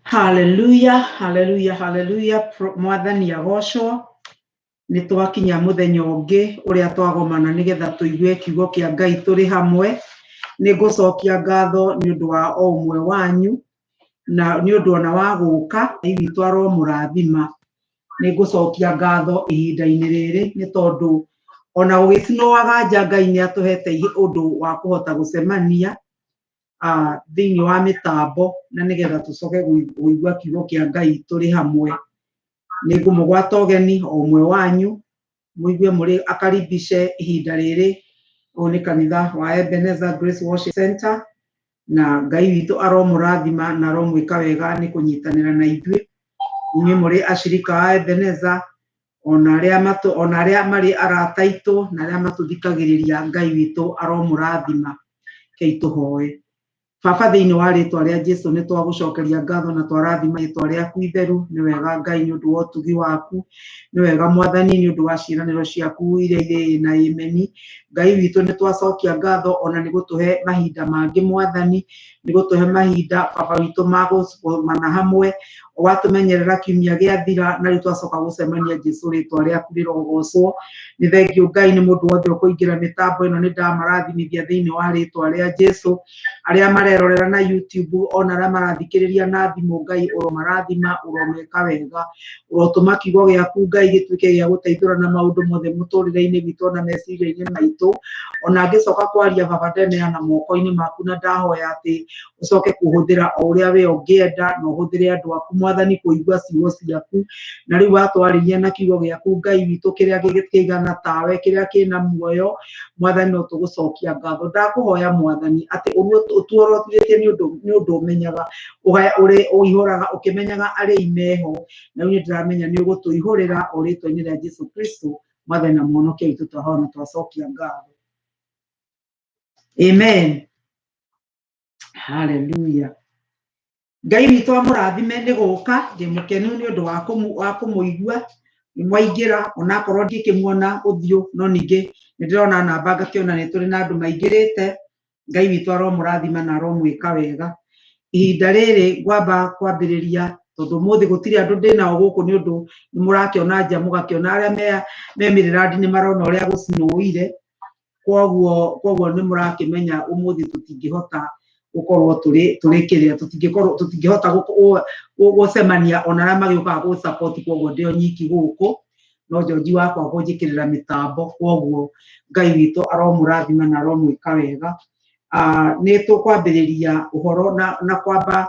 Haleluya, haleluya, haleluya. Mwathani agocwo. Nĩ twakinya mũthenya ũngĩ ũrĩa twagomana nĩgetha tũigue kiugo kĩa Ngai tũrĩ hamwe. Nĩ ngũcokia ngatho nĩ ũndũ wa o ũmwe wanyu na nĩ ũndũ ona wa gũka. Ngai witũ aromũrathima. Nĩ ngũcokia ngatho ihinda-inĩ rĩrĩ nĩ tondũ ona gũgĩcinoaga nja Ngai nĩ atũhete ũndũ wa kũhota gũcemania thĩinĩ wa mĩtambo na nĩgetha tũcoke kũigua kiugo kĩa Ngai tũrĩ hamwe. Nĩ ngũmũgwata ũgeni o ũmwe wanyu mũigue mũrĩ akaribice ihinda rĩrĩ. Ũyũ nĩ kanitha wa Ebenezer Grace Worship Center na Ngai witũ aromũrathima na aromwĩka wega nĩ kũnyitanĩra na ithuĩ. Inyuĩ mũrĩ acirika a Ebenezer ona arĩa matũ ona arĩa marĩ arata aitũ na arĩa matũthikagĩrĩria Ngai witũ aromũrathima. Rekei tũhoe. Baba thĩinĩ wa rĩtwa rĩa Jesu nĩ twagũcokeria ngatho na twarathima rĩtwa rĩaku itheru. Nĩ wega Ngai nĩ ũndũ wa ũtugi waku, nĩ wega Mwathani nĩ ũndũ wa ciĩranĩro ciaku iria irĩ ĩĩ na ĩmeni. Ngai witũ nĩ twacokia ngatho ona nĩ gũtũhe mahinda mangĩ Mwathani, nĩ gũtũhe mahinda Baba witũ ma gũcemana hamwe, watũmenyerera kiumia gĩathira na rĩu twacoka gũcemania Jesu rĩtwa rĩaku rĩrogocwo. Nĩ thengiũ Ngai nĩ mũndũ wothe ũkũingĩra mĩtambo ĩno nĩ ndamarathimithia thĩinĩ wa rĩtwa rĩa Jesu. Arĩa marerorera na YouTube ona arĩa marathikĩrĩria na thimũ Ngai ũromarathima, ũromeka wega, ũrotũma kiugo gĩaku Ngai gĩtuĩke gĩa gũteithũrana maũndũ mothe mũtũrĩre-inĩ witũ ona meciria-inĩ maitũ. Ona ngĩcoka kwaria Baba ndeneana moko-inĩ maku na ndahoya atĩ ũcoke kũhũthĩra o ũrĩa we ũngĩenda na ũhũthĩre andũ aku Mwathani kũigua ciugo ciaku. Na rĩu watwarĩria na kiugo gĩaku Ngai witũ kĩrĩa kĩigana tawe, kĩrĩa kĩna muoyo Mwathani no tũgũcokia ngatho. Ndakũhoya Mwathani atĩ ũtuorotithĩtie nĩ ũndũ ũmenyaga ũihũraga ũkĩmenyaga arĩa meho, na rĩu nĩ ndĩramenya nĩ ũgũtũihũrĩra o rĩtwa-inĩ rĩa Jesu Kristo Mwathani na Mũhonokia witũ twahoya na twacokia ngatho. Amen. Hallelujah. Ngai witũ amũrathime nĩ gũka, ndĩ mũkenu nĩ ũndũ wa kũmũigua nĩ mwaingĩra onakorwo ndikĩmuona ũthiũ no ningĩ nĩ ndĩrona namba ngakĩona nĩ tũrĩ na andũ maingĩrĩte. Ngai witũ aromũrathima na aromwĩka wega. Ihinda rĩrĩ ngwamba kwambĩrĩria tondũ ũmũthĩ gũtirĩ andũ ndĩnao gũkũ nĩ ũndũ nĩ mũrakĩona nja mũgakĩona arĩa me Mĩrĩrandi nĩ marona ũrĩa gũcinũire. Koguo nĩ mũrakĩmenya ũmũthĩ tũtingĩhota gũkorwo tũrĩ kĩrĩa tũtingĩkorwo tũtingĩhota gũcemania ona arĩa magĩũkaga gũ support, koguo ndĩ o nyiki gũkũ no George wakwa kũnjĩkĩrĩra mĩtambo. Koguo Ngai witũ aromũrathima na aromwĩka wega. Nĩ tũkwambĩrĩria ũhoro na kwamba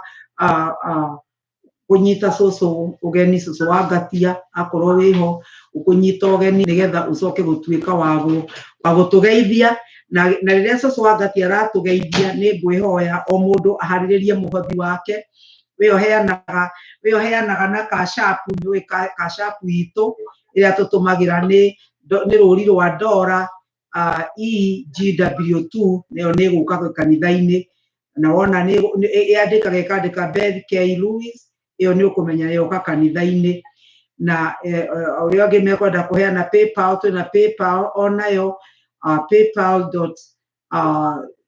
kũnyita cũcũ ũgeni, cũcũ wa Ngatia akorwo wĩho ũkũnyita ũgeni nĩgetha ũcoke gũtuĩka wa gũtũgeithia. Na rĩrĩa cũcũ wa Ngatia aratũgeithia nĩ ngwĩhoya o mũndũ aharĩrĩrie mũhothi wake. We ũheanaga na Cash App, nĩ ũĩ Cash App itũ ĩrĩa tũtũmagĩra nĩ rũri rwa ndora EGW2, nayo nĩ ĩgũka kanitha-inĩ na wona nĩ yandĩkaga ĩkandĩka Beth K Lewis, ĩyo nĩ ũkũmenya yoka kanitha-inĩ. Na ũrĩa ũngĩ mekwenda kũheana PayPal, twĩna PayPal onayo, paypal dot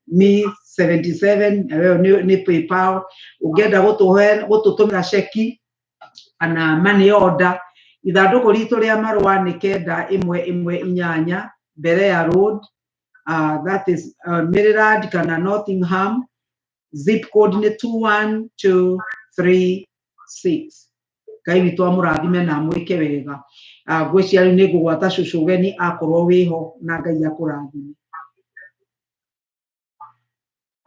me 77, nayo nĩ PayPal. Ũngĩenda gũtũtũmĩra ceki kana money order, ithandũkũ ritũ rĩa marũa nĩ 9118 Berea Road, that is Maryland kana Nottingham, zip code nĩ 21236. Ngai witũ amũrathime na amwĩke wega. Ngwĩciria rĩu nĩ ngũgwata cũcũ ũgeni akorwo wĩho, na Ngai akũrathime.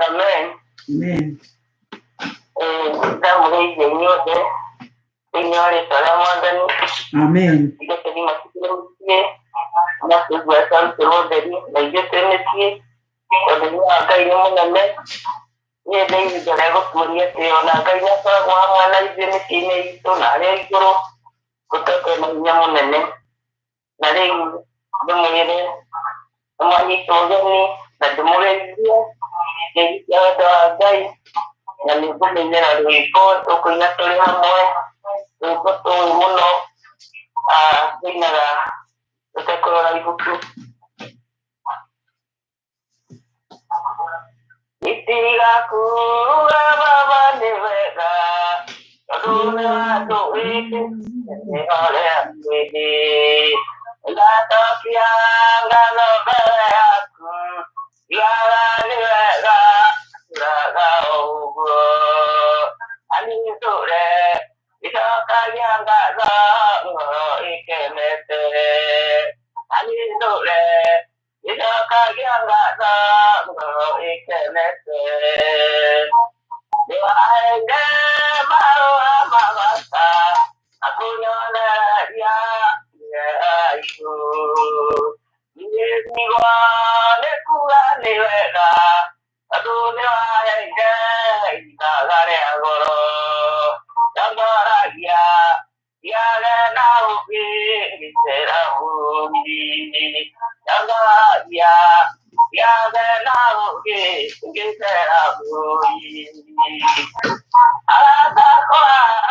Amen. Amen. Ndamũgeithia inyuothe thĩinĩ wa rĩtwa rĩa Mwathani. Amen. Ndekeri matigire mũciĩ na kũigua twarutĩrwo ũtheri na ithuĩ twĩ mĩciĩ tondũ hinya wa Ngai nĩ mũnene. Niĩ nĩ ihinda rĩa gũtuonia atĩ ona Ngai nĩ akoragwo hamwe na ithuĩ mĩciĩ-inĩ itũ na harĩa igũrũ gũtete na hinya mũnene. Na rĩu ndĩmwĩre nĩmwanyitwo ũgeni na ndĩmũgeithie ngeithi cia wendo wa Ngai, na nĩ ngũmũinĩra rwĩmbo tũkũina tũrĩ hamwe, rwĩmbo tũĩ mũno, tũinaga tũtekũrora ibuku. Itigakuga Baba nĩ wega, Tondũ nĩ watũĩ ũrĩa twĩhĩ. Ndacokia ngatho mbere yaku, igaga nĩ wega, tũraga ũguo. Anitũre, icokagia ngatho ngoro ikenete. Anitũre, icokagia ngatho ngoro ikenete. Nĩwaheire marũa ma bata, akũnyonereria njĩra igũrũ. Niĩ ndigwa nĩ kuga nĩ wega, tondũ nĩwaheire ithaga rĩa goro. Ndongoragia ndiage na ũũgĩ ngĩcera bũrũri. Ndongoragia ndiage na ũũgĩ ngĩcera bũrũri. Arata akwa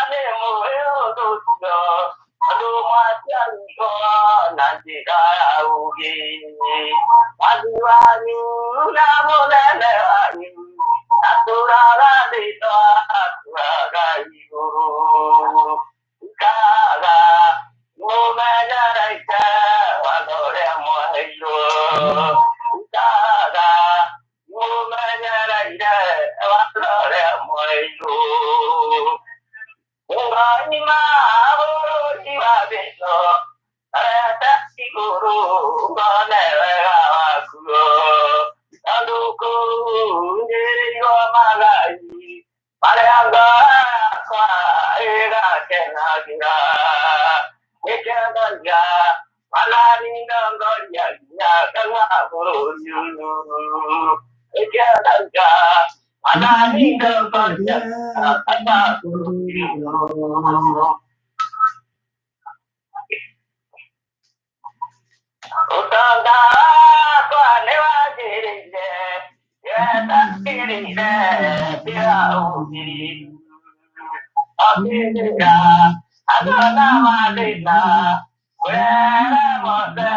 nĩ mũĩ ũndũ ũcio, tondũ mwaciarirwo na njĩra ya ũũgĩ. Mwathi wanyu na mũnene wanyu atũraga thĩ no atũraga igũrũ. Ikaraga mũmenyerete watho ũrĩa mwaheirwo. Ikaraga mũmenyereire watho ũrĩa mwaheirwo. Ũroima bũrũri wa thĩno, areta igũrũ ngone wega wakuo. Tondũ kũu nĩrĩo magai, marĩa ngoro yakwa ĩgakenagĩra. Nĩkenagia, mananinongoria nginya kanua bũrũri ũyũ. Nĩkenagia, mananinongoria nginya kanua bũrũri ũyũ. Ũtonga wakwa nĩwagĩrĩire, nĩwetagĩrĩire njĩra ũũgĩ. Okĩrĩra andũ na mathĩna, were mothe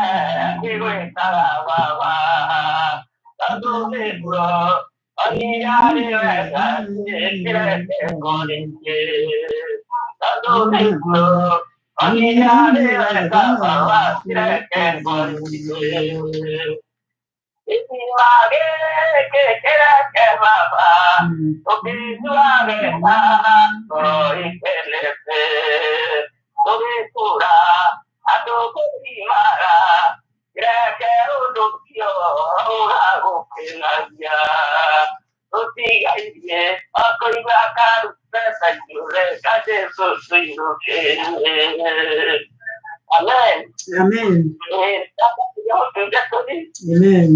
ngĩgwĩtaga baba. Tondũ nĩguo onire arĩ wega njĩkĩrĩte ngũrĩke. Tondũ nĩguo onire arĩ wega baba njĩkĩrĩte ngũrĩke. Gĩthima gĩkĩ kĩreke baba, ũkĩnyuage ngoro ikenete. Tũgĩkũra andũ kũgimara, kĩreke ũndũ ũcio ũgagũkenagia. Tũtigairie o kũigua karumbeta igũrũ ka Jesũ tũinũke. Amen. Amen. Amen.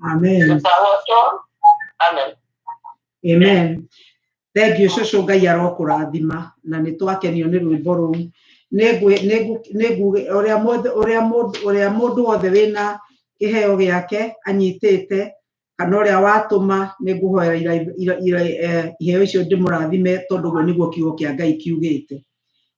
Amen. Amen. Amen. Thank you cũcũ, Ngai arokũrathima na nĩ twakenio nĩ rwĩmbo rũu. Nĩ nguge ũrĩa mũndũ ũrĩa mũndũ ũrĩa mũndũ wothe wĩna kĩheo gĩake anyitĩte kana ũrĩa watũma, nĩ ngũhoera iheo icio ndĩmũrathime, tondũ ũguo nĩguo kiugo kĩa Ngai kiugĩte.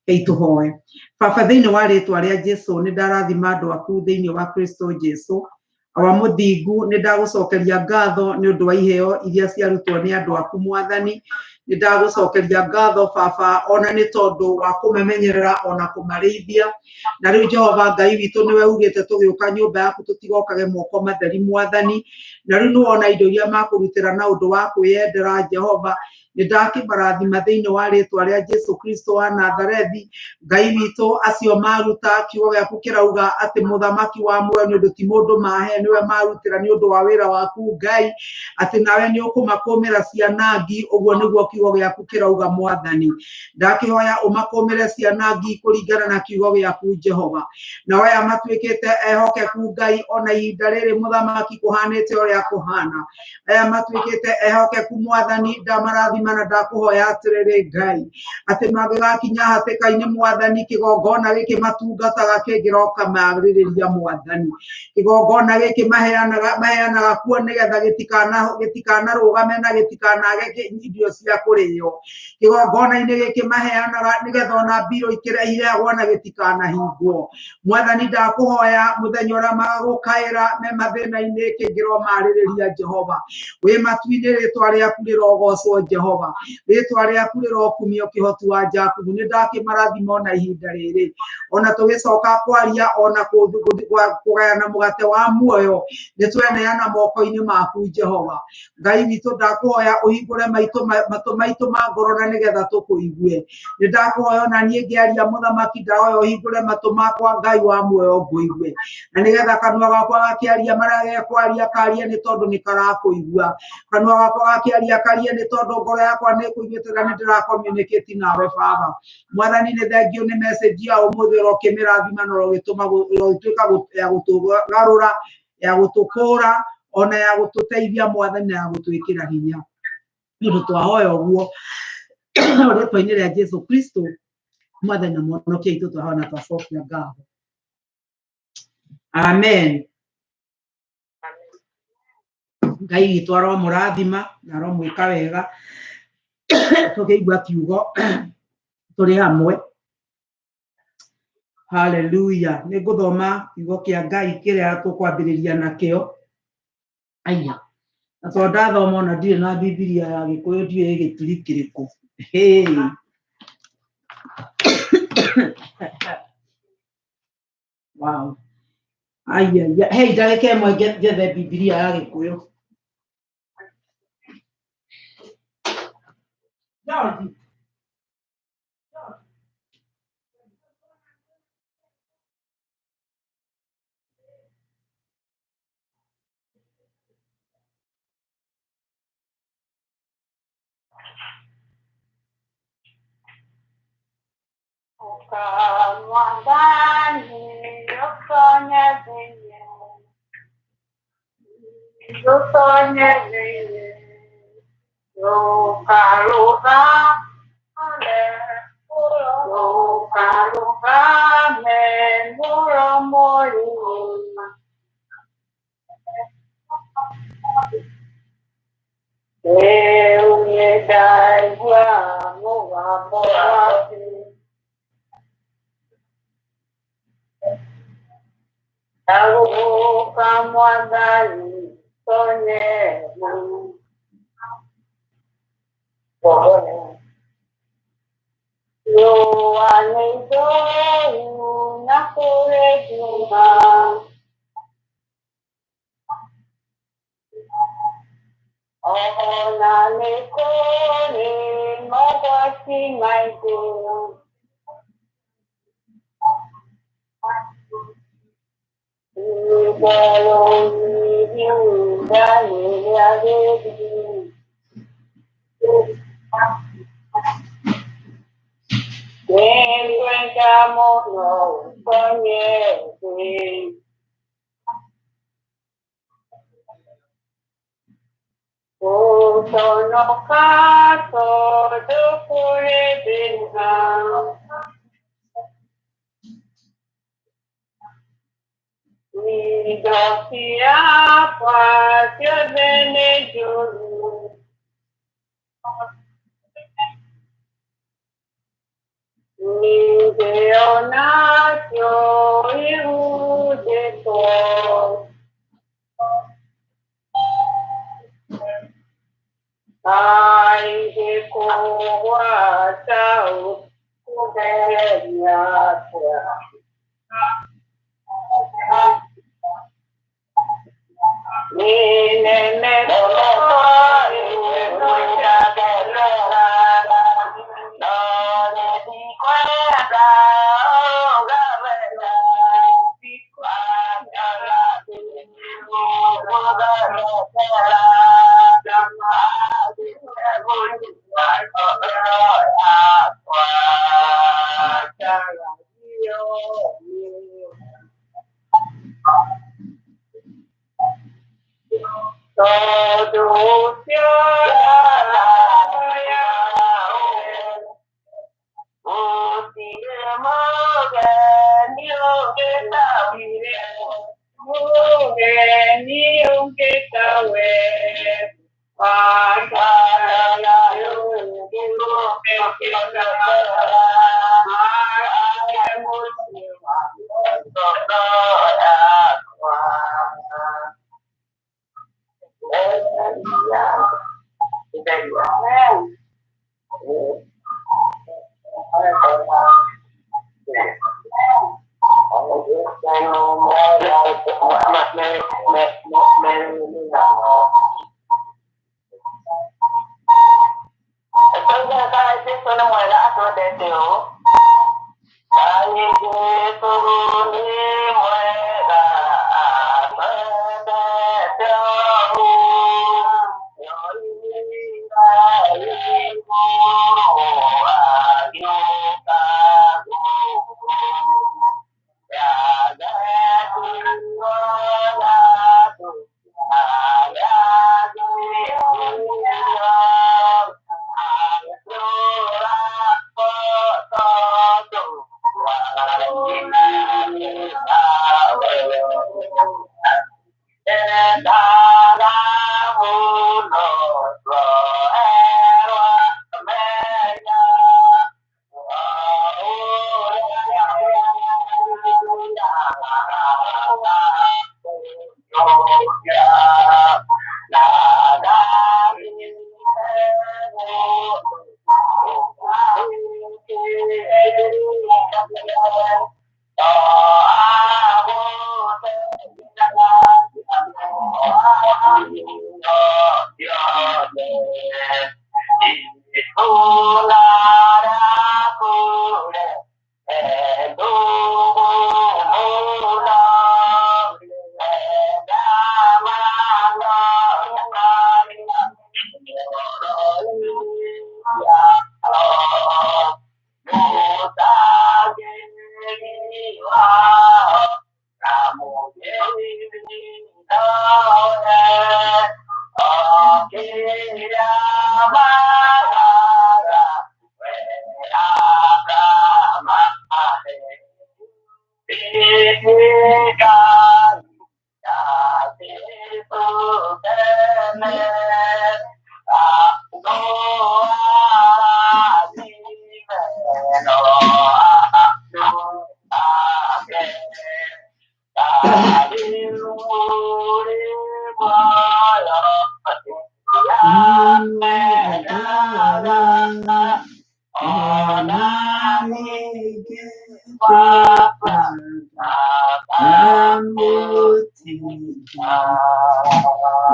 Ei tũhoe. Baba, thĩinĩ wa rĩtwa rĩa Jesu, nĩ ndarathima andũ aku thĩinĩ wa Kristo Jesu. Awa mũthingu, nĩ ndagũcokeria ngatho nĩ ũndũ wa iheo iria ciarutwo nĩ andũ aku. Mwathani, nĩ ndagũcokeria ngatho baba, ona nĩ tondũ wa kũmamenyerera ona kũmarĩithia. Na rĩu Jehova Ngai witũ, nĩwe ugĩte tũgĩũka nyũmba yaku tũtigokage moko matheri. Mwathani, na rĩu nĩwona indo iria makũrutĩra na ũndũ wa kwĩyendera. Jehova, nĩ ndakĩmarathima thĩinĩ wa rĩtwa rĩa Jesu Kristo wa Nazarethi. Ngai witũ, acio maruta, kiugo gĩaku kĩrauga atĩ mũthamaki wa muoyo, nĩ ũndũ ti mũndũ mahe, nĩwe marutĩra nĩ ũndũ wa wĩra waku Ngai, atĩ nawe nĩ ũkũmakũmĩra ciana ngi. Ũguo nĩguo kiugo gĩaku kĩrauga. Mwathani, ndakĩhoya ũmakũmĩre ciana ngi kũringana na kiugo gĩaku Jehova. Nao aya matuĩkĩte ehokeku Ngai, ona ihinda rĩrĩ mũthamaki kũhanĩte ũrĩa kũhana, aya matuĩkĩte ehokeku, Mwathani, ndamarathima na ndakũhoya atĩrĩrĩ Ngai, atĩ mangĩgakinya hatĩka-inĩ, Mwathani, kĩgongona gĩkĩ matungataga kĩngĩroka marĩrĩria. Mwathani, kĩgongona gĩkĩ maheanaga kuo nĩgetha gĩtikanarũgame na gĩtikanage irio cia kũrĩo, kĩgongona-inĩ gĩkĩ maheanaga nĩgetha ona mbirũ ikĩrehagwo na gĩtikanahingwo. Mwathani, ndakũhoya mũthenya ũrĩa magagũkaĩra me mathĩna-inĩ, kĩngĩromarĩrĩria. Jehova wĩ matu-inĩ, rĩtwa rĩaku rĩrogocwo. Jehova. Jehova rĩtwa rĩaku rĩrokumio kĩhoti wa Jakubu nĩ ndakĩmarathima ona ihinda rĩrĩ ona tũgĩcoka kwaria ona kũgayana mũgate wa muoyo nĩ tweneana moko-inĩ maku Jehova Ngai witũ ndakũhoya ũhingũre matũ maitũ ma ngoro na nĩgetha tũkũigue nĩ ndakũhoya ona niĩ ngĩaria mũthamaki ndahoya ũhingũre matũ makwa Ngai wa muoyo ngũigue na nĩgetha kanua gakwa gakĩaria marĩa gekwaria karie nĩ tondũ nĩ karakũigua kanua gakwa gakĩaria karie nĩ tondũ ngoro yakwa nĩ ĩkũiguĩte na nĩ ndĩra communicate nawe baba mwathani nĩ thengio nĩ message ya ũmũthĩ ũrokĩmĩrathima na ũrogĩtũma ũrogĩtuĩka ya gũtũgarũra ya gũtũkũra ona ya gũtũteithia mwathani na ya gũtwĩkĩra hinya nĩ ũndũ twahoya ũguo rĩtwa-inĩ rĩa Jesu Kristo mwathani na mwonokia witũ twahoya na twacokia ngatho amen. Ngai witũ aromũrathima na aromwĩka wega tũkĩigua kiugo tũrĩ hamwe. Haleluya. Nĩ ngũthoma kiugo kĩa Ngai kĩrĩa tũkwambĩrĩria nakĩo. Aya. Na tondũ ndathoma ona ndirĩ na Bibilia ya Gĩkũyũ ndiũĩ gĩturi kĩrĩkũ. Hey. Wow. Aya, hey, ndagĩka ĩmwe njethe Bibilia ya Gĩkũyũ. George. Jesu nĩ mwega atwendete ũũ. Ngai Jesu nĩ mwega atwendete ũũ. Nyoire igũrũ agĩũka gũkũ.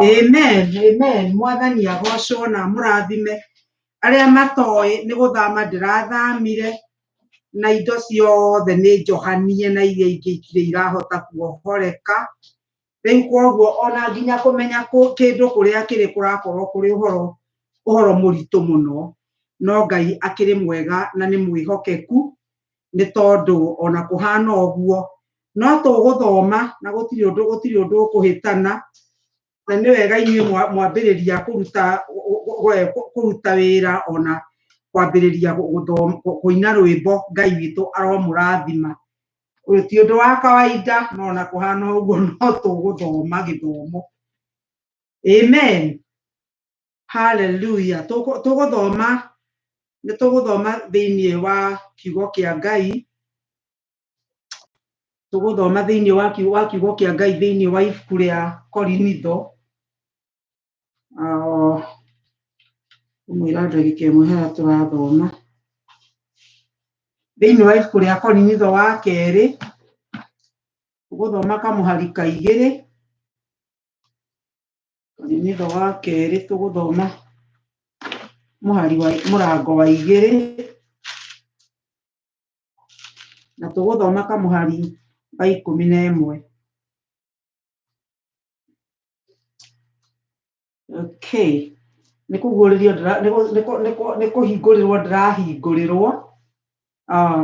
Amen, amen. Mwathani agocwo na amũrathime. Arĩa matoĩ nĩ gũthama ndĩrathamire na indo ciothe nĩ njohanie na iria ingĩ itirĩ irahota kuohoreka. Rĩu koguo ona nginya kũmenya kĩndũ kũrĩa kĩrĩ kũrakorwo kũrĩ ũhoro ũhoro mũritũ mũno. No Ngai akĩrĩ mwega na nĩ mwĩhokeku nĩ tondũ ona kũhana ũguo no tũgũthoma na gũtirĩ ũndũ ũkũhĩtana. Na nĩ wega inyuĩ mwambĩrĩria kũruta kũruta wĩra ona kwambĩrĩria kũina rwĩmbo Ngai witũ aromũrathima. Ũyũ ti ũndũ wa kawaida no ona kũhana ũguo no tũgũthoma gĩthomo. Amen. Hallelujah. Tũgũthoma nĩ tũgũthoma thĩinĩ wa kiugo kĩa Ngai. Tũgũthoma thĩinĩ wa kiugo kĩa Ngai thĩinĩ wa ibuku rĩa Korinitho. Ngũmwĩra ndagĩka ĩmwe harĩa tũrathoma. Thĩinĩ wa ibuku rĩa Korinitho wa kerĩ, tũgũthoma kamũhari ka igĩrĩ. Korinitho wa kerĩ tũgũthoma mũhari wa mũrango wa igĩrĩ na tũgũthoma kamũhari wa 11. Okay. Nĩ kũguũrĩrio nĩ kũhingũrĩrwo ndĩrahingũrĩrwo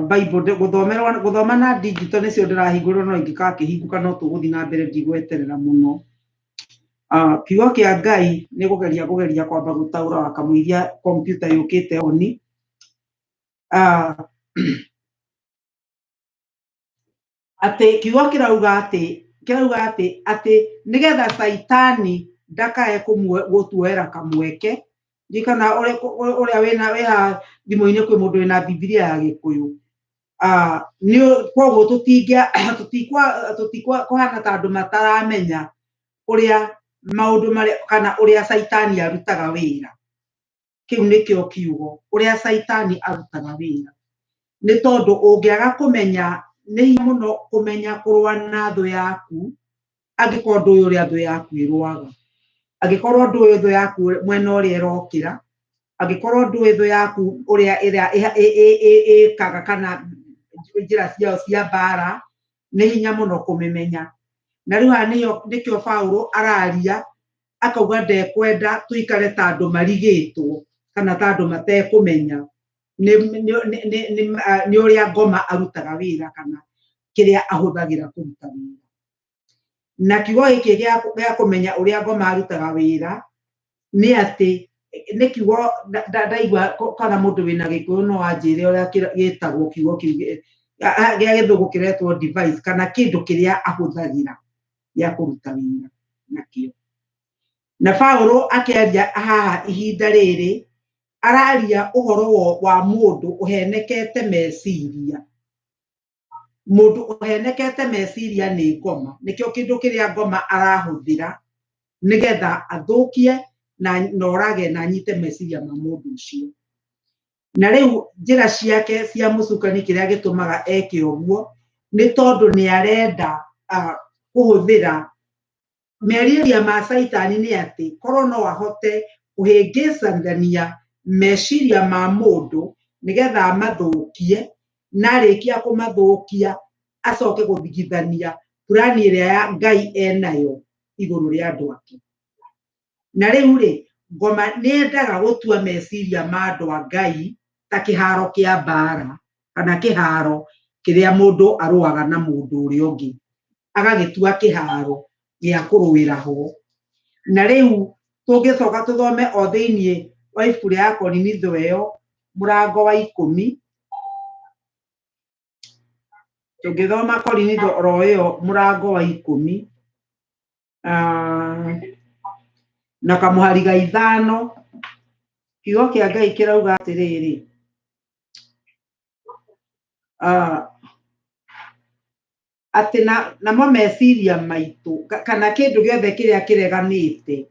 Bible gũthomerwo gũthoma na digital nĩcio ndĩrahingũrĩrwo no ingĩgakĩhingũka no tũgũthiĩ na mbere ndigweterera mũno. Kiugo kĩa Ngai nĩ kũgeria kũgeria kwamba gũtaũra wakamũiria kompiuta yũkĩte oni. Atĩ kiugo kĩrauga atĩ kĩrauga atĩ atĩ nĩgetha Caitani ndakae gũtuoera kamweke. Ndiũĩ kana ũrĩa wĩna wĩ haha thimũ-inĩ kwĩ mũndũ wĩna Bibilia ya Gĩkũyũ. Koguo tũtikũhana ta andũ mataramenya ũrĩa maũndũ marĩa kana ũrĩa Caitani arutaga wĩra. Kĩu nĩkĩo kiugo, ũrĩa Caitani arutaga wĩra. Nĩ tondũ ũngĩaga kũmenya, nĩ hinya mũno kũmenya kũrũa na thũ yaku angĩkorwo ndũĩ ũrĩa thũ yaku ĩrũaga. Angĩkorwo ndũĩ thũ yaku mwena ũrĩa ĩrokĩra, Angĩkorwo ndũĩ thũ yaku ũrĩa ĩrĩa ĩkaga kana njĩra ciao cia mbara, nĩ hinya mũno kũmĩmenya. Na rĩu haha nĩyo nĩkĩo Paulo araria akauga ndekwenda tũikare ta andũ marigĩtwo kana ta andũ matekũmenya nĩ ũrĩa ngoma arutaga wĩra kana kĩrĩa ahũthagĩra kũruta wĩra. Na kiugo gĩkĩ gĩa kũmenya ũrĩa ngoma arutaga wĩra nĩ atĩ nĩ kiugo ndaigua kana mũndũ wĩna Gĩkũyũ no anjĩre ũrĩa gĩtagwo kiugo kĩu gĩa Gĩthũngũ kĩretwo device kana kĩndũ kĩrĩa ahũthagĩra gĩa kũruta wĩra nakĩo. Na Paulo akĩaria haha ihinda rĩrĩ araria ũhoro wa mũndũ ũhenekete meciria. Mũndũ ũhenekete meciria nĩ ngoma. Nĩkĩo kĩndũ kĩrĩa ngoma arahũthĩra nĩgetha athũkie na orage na anyite meciria ma mũndũ ũcio. Na rĩu njĩra ciake cia mũcukani kĩrĩa gĩtũmaga eke ũguo nĩ tondũ nĩ arenda kũhũthĩra merirĩria ma caitani, nĩ atĩ korwo no ahote kũhĩngĩcithania meciria ma mũndũ nĩgetha amathũkie, na arĩkia kũmathũkia acoke gũthigithania purani ĩrĩa ya Ngai enayo igũrũ rĩa andũ ake. Na rĩu rĩ, ngoma nĩ endaga gũtua meciria ma andũ a Ngai ta kĩharo kĩa mbara kana kĩharo kĩrĩa mũndũ arũaga na mũndũ ũrĩa ũngĩ, agagĩtua kĩharo gĩa kũrũĩra ho. Na rĩu tũngĩcoka tũthome o thĩiniĩ wa ibuku rĩa Akorinitho ĩyo mũrango wa 10, tũngĩthoma Korinitho oro ĩyo mũrango wa 10 na kamũhari ga 5, kiugo kĩa Ngai kĩrauga atĩrĩrĩ, atĩ namo meciria maitũ kana kĩndũ gĩothe kĩrĩa kĩreganĩte,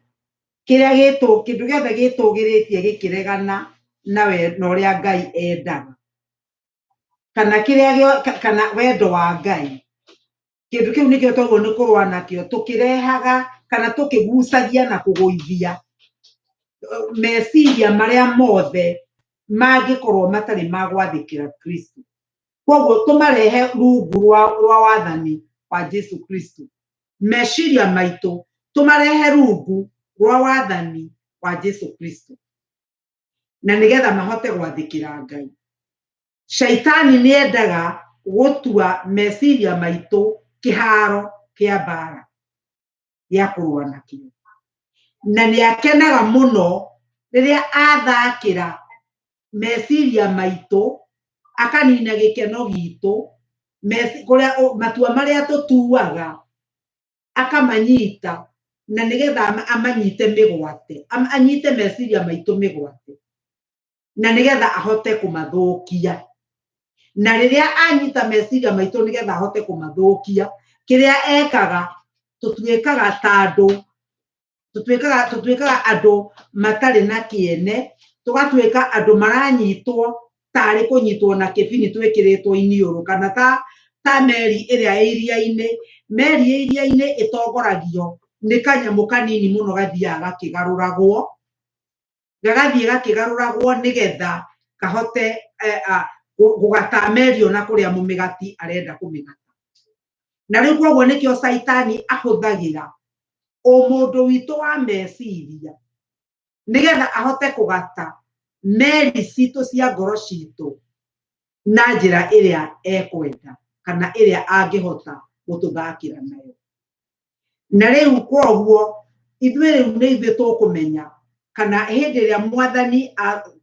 kĩrĩa kĩndũ gĩothe gĩtũgĩrĩtie gĩkĩregana na ũrĩa Ngai endaga, kana kĩrĩa kana wendo wa Ngai, kĩndũ kĩu nĩkĩo twagĩrĩirwo nĩ kũrũa nakĩo, tũkĩrehaga kana tũkĩgucagia na kũgũithia meciria marĩa mothe mangĩkorwo matarĩ ma gwathĩkĩra Kristo. Koguo tũmarehe rungu rwa wathani wa Jesu Kristo. Meciria maitũ tũmarehe rungu rwa wathani wa Jesu Kristo, na nĩgetha mahote gwathĩkĩra Ngai. Shaitani nĩ endaga gũtua meciria maitũ kĩharo kĩa mbara gĩa kũrũa nakĩo, na nĩ akenaga mũno rĩrĩa athakĩra meciria maitũ, akanina gĩkeno gitũ, kũrĩa matua marĩa tũtuaga akamanyita, na nĩgetha amanyite mĩgwate, anyite meciria maitũ mĩgwate, na nĩgetha ahote kũmathũkia. Na rĩrĩa anyita meciria maitũ nĩgetha ahote kũmathũkia, kĩrĩa ekaga tũtuĩkaga ta andũ, tũtuĩkaga andũ matarĩ na kĩene, tũgatuĩka andũ maranyitwo tarĩ kũnyitwo na kĩbini twĩkĩrĩtwo iniũrũ, kana ta meri ĩrĩa ĩ iria-inĩ. Meri ĩ iria-inĩ ĩtongoragio nĩ kanyamũ kanini mũno gathiaga gakĩgarũragwo, gagathiĩ gakĩgarũragwo nĩgetha kahote gũgata meri ona kũrĩa mũmĩgati arenda kũmĩgata. Na rĩu koguo nĩkĩo caitani ahũthagĩra ũmũndũ witũ wa meciria nĩgetha ahote kũgata meri citũ cia ngoro citũ na njĩra ĩrĩa ekwenda kana ĩrĩa angĩhota gũtũthakĩra nayo. Na rĩu koguo ithuĩ rĩu nĩ ithuĩ tũkũmenya kana hĩndĩ ĩrĩa mwathani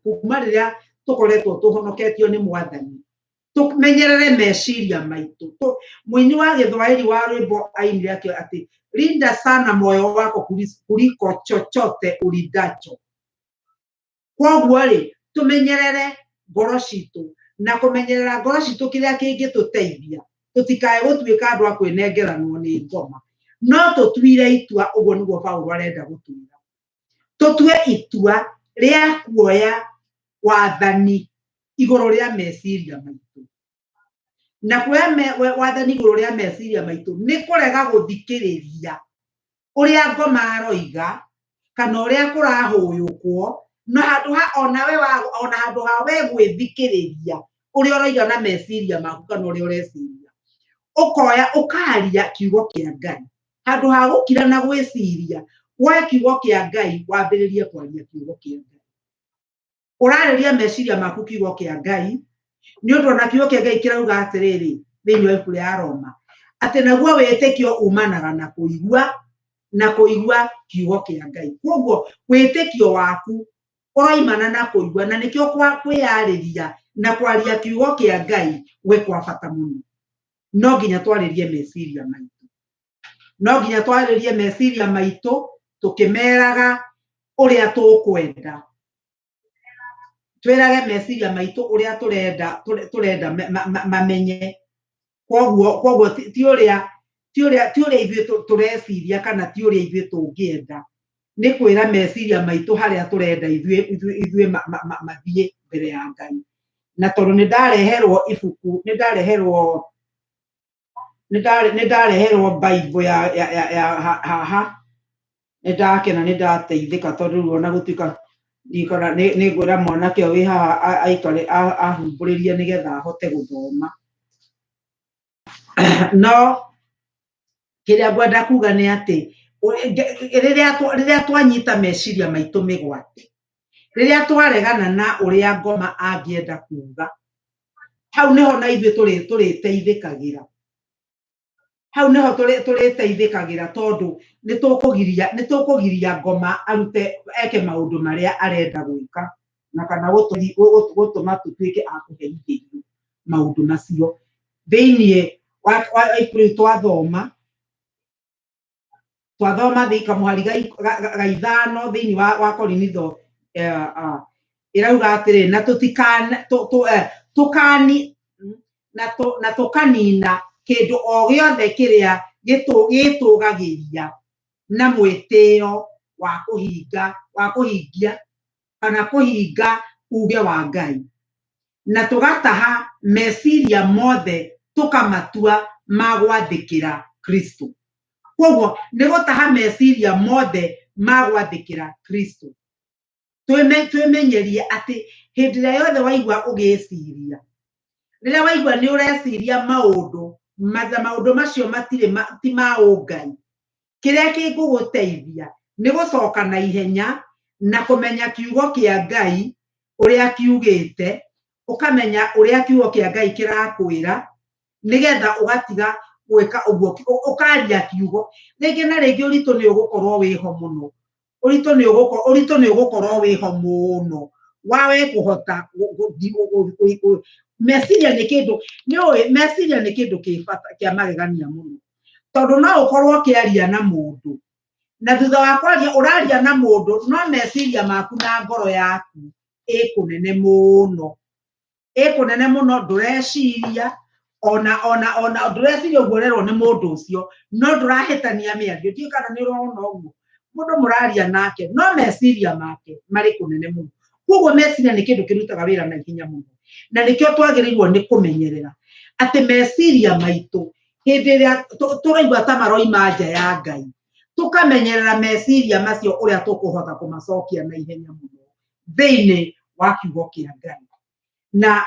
kuma rĩrĩa tũkoretwo tũhonoketio nĩ mwathani, tũmenyerere meciria maitũ. Mũini wa Gĩthwaĩri wa rwĩmbo ainire atĩ linda sana moyo wako kuliko chochote ulindacho. Koguo rĩ, tũmenyerere ngoro citũ, na kũmenyerera ngoro citũ kĩrĩa kĩngĩtũteithia tũtikae gũtuĩka andũ a kwĩnengeranwo nĩ ngoma, no tũtuire itua. Ũguo nĩguo Paulo arenda gũtwĩra, tũtue itua rĩa kuoya wathani igũrũ rĩa meciria maitũ. Na kuoya wathani igũrũ rĩa meciria maitũ nĩ kũrega gũthikĩrĩria ũrĩa ngoma aroiga kana ũrĩa kũrahũyũkwo Na handũ ha onawe wa ona handũ ha we gwĩthikĩrĩria ũrĩa ũraiga na meciria maku kana ũrĩa ũreciria, ũkoya ũkaria kiugo kĩa Ngai. Handũ ha gũkira na gwĩciria, woe kiugo kĩa Ngai wambĩrĩrie kwaria kiugo kĩa Ngai. Ũrarĩria meciria maku kiugo kĩa Ngai, nĩ ũndũ ona kiugo kĩa Ngai kĩrauga atĩrĩrĩ thĩinĩ wa ibuku rĩa Roma, atĩ naguo wĩtĩkio umanaga na kũigua, na kũigua kiugo kĩa Ngai. Koguo wĩtĩkio waku ũroimana na kũigua, na nĩkĩo kwĩyarĩria na kwaria kiugo kĩa Ngai gwĩ kwa bata mũno. No nginya twarĩrie meciria maitũ, no nginya twarĩrie meciria maitũ tũkĩmeraga ũrĩa tũkwenda, twĩrage meciria maitũ ũrĩa tũrenda tũrenda mamenye. Koguo ti ũrĩa ithuĩ tũreciria kana ti ũrĩa ithuĩ tũngĩenda, nĩ kwĩra meciria maitũ harĩa tũrenda ithuĩ mathiĩ mbere ya Ngai. Na tondũ nĩ ndareherwo ibuku, nĩ ndareherwo Bible ya haha, nĩ ndakena, nĩ ndateithĩka, tondũ rĩu ona gũtuĩka ndikona nĩ ngwĩra mwanake ũyũ wĩ haha aikare ahumbũrĩrie nĩgetha ahote gũthoma. No kĩrĩa ngwenda kuga nĩ atĩ rĩrĩa twanyita meciria maitũ mĩgwate, rĩrĩa twaregana na ũrĩa ngoma angĩenda kuga, hau nĩho na ithuĩ tũrĩteithĩkagĩra. Hau nĩho tũrĩteithĩkagĩra, tondũ nĩ tũkũgiria ngoma arute eke maũndũ marĩa arenda gwĩka, na kana gũtũma tũtuĩke a kũherithĩrio maũndũ macio. Thĩiniĩ wa ibuku rĩu twathoma kamũhari ga 5 thĩinĩ wa Korinitho, ĩrauga atĩrĩ, na tũtikana tũkani na tũkanina kĩndũ o gĩothe kĩrĩa gĩtũgagĩria na mwĩtĩo wa kũhingia kana kũhinga uge wa Ngai, na tũgataha meciria mothe tũkamatua ma gwathĩkĩra Kristo. Koguo nĩ gũtaha meciria mothe ma gwathĩkĩra Kristo. Twĩmenyerie atĩ hĩndĩ ĩrĩa yothe waigua ũgĩciria, rĩrĩa waigua nĩ ũreciria maũndũ na maũndũ macio matirĩ ti ma ũngai, kĩrĩa kĩngũgũteithia nĩ gũcoka na ihenya na kũmenya kiugo kĩa Ngai ũrĩa kiugĩte, ũkamenya ũrĩa kiugo kĩa Ngai kĩrakwĩra, nĩgetha ũgatiga gwĩka ũguo, ũkaria kiugo rĩngĩ na rĩngĩ. Ũritũ nĩ ũgũkorwo wĩho mũno, ũritũ nĩ ũgũkorwo wĩho mũno wa we kũhota meciria. Nĩ kĩndũ nĩ ũĩ, meciria nĩ kĩndũ kĩ bata kĩa magegania mũno, tondũ no ũkorwo ũkĩaria na mũndũ, na thutha wa kwaria ũraria na mũndũ, no meciria maku na ngoro yaku ĩ kũnene mũno, ĩ kũnene mũno. Ndũreciria ona ndũreciria ũguo ũrerwo nĩ mũndũ ũcio, no ndũrahĩtania mĩario. Ndiũĩ kana nĩ ũrona ũguo, mũndũ mũraria nake no meciria make marĩ kũnene mũno. Koguo meciria nĩ kĩndũ kĩrutaga wĩra na ihenya mũno, na nĩkĩo twagĩrĩirwo nĩ kũmenyerera atĩ meciria maitũ hĩndĩ ĩrĩa tũraigua ta maroima nja ya Ngai, tũkamenyerera meciria macio ũrĩa tũkũhota kũmacokia na ihenya mũno thĩinĩ wa kiugo kĩa Ngai. Na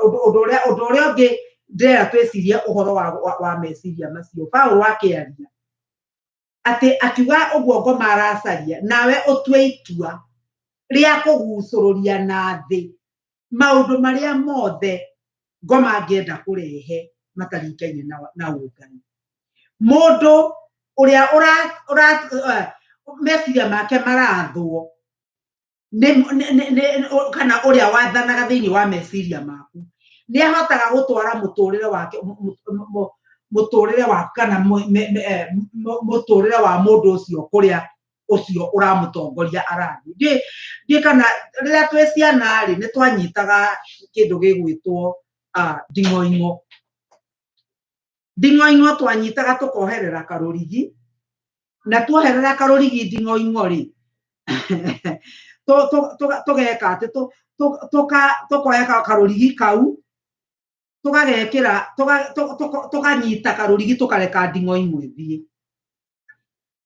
ũndũ ũrĩa ũngĩ ndĩrenda twĩcirie ũhoro wa meciria macio, Paũlũ akĩaria atĩ akiuga ũguo ngoma aracaria nawe ũtue itua rĩa kũgucũrũria na thĩ maũndũ marĩa mothe ngoma angĩenda kũrehe mataringaine na ũngai. Mũndũ ũrĩa ũra ũra meciria make marathwo kana ũrĩa wathanaga thĩinĩ wa meciria maku nĩ ahotaga gũtwara mũtũrĩre wake, mũtũrĩre waku kana mũtũrĩre wa mũndũ ũcio kũrĩa ũcio ũramũtongoria arathiĩ. Ndiĩ kana rĩrĩa twĩ ciana rĩ, nĩ twanyitaga kĩndũ gĩgwĩtwo nding'oing'o. Nding'oing'o twanyitaga tũkoherera karũrigi, na tuoherera karũrigi nding'oing'o rĩ, tũgeka atĩ tũkoya karũrigi kau, tũgagekĩra, tũkanyita karũrigi, tũkareka nding'oing'o ĩthiĩ.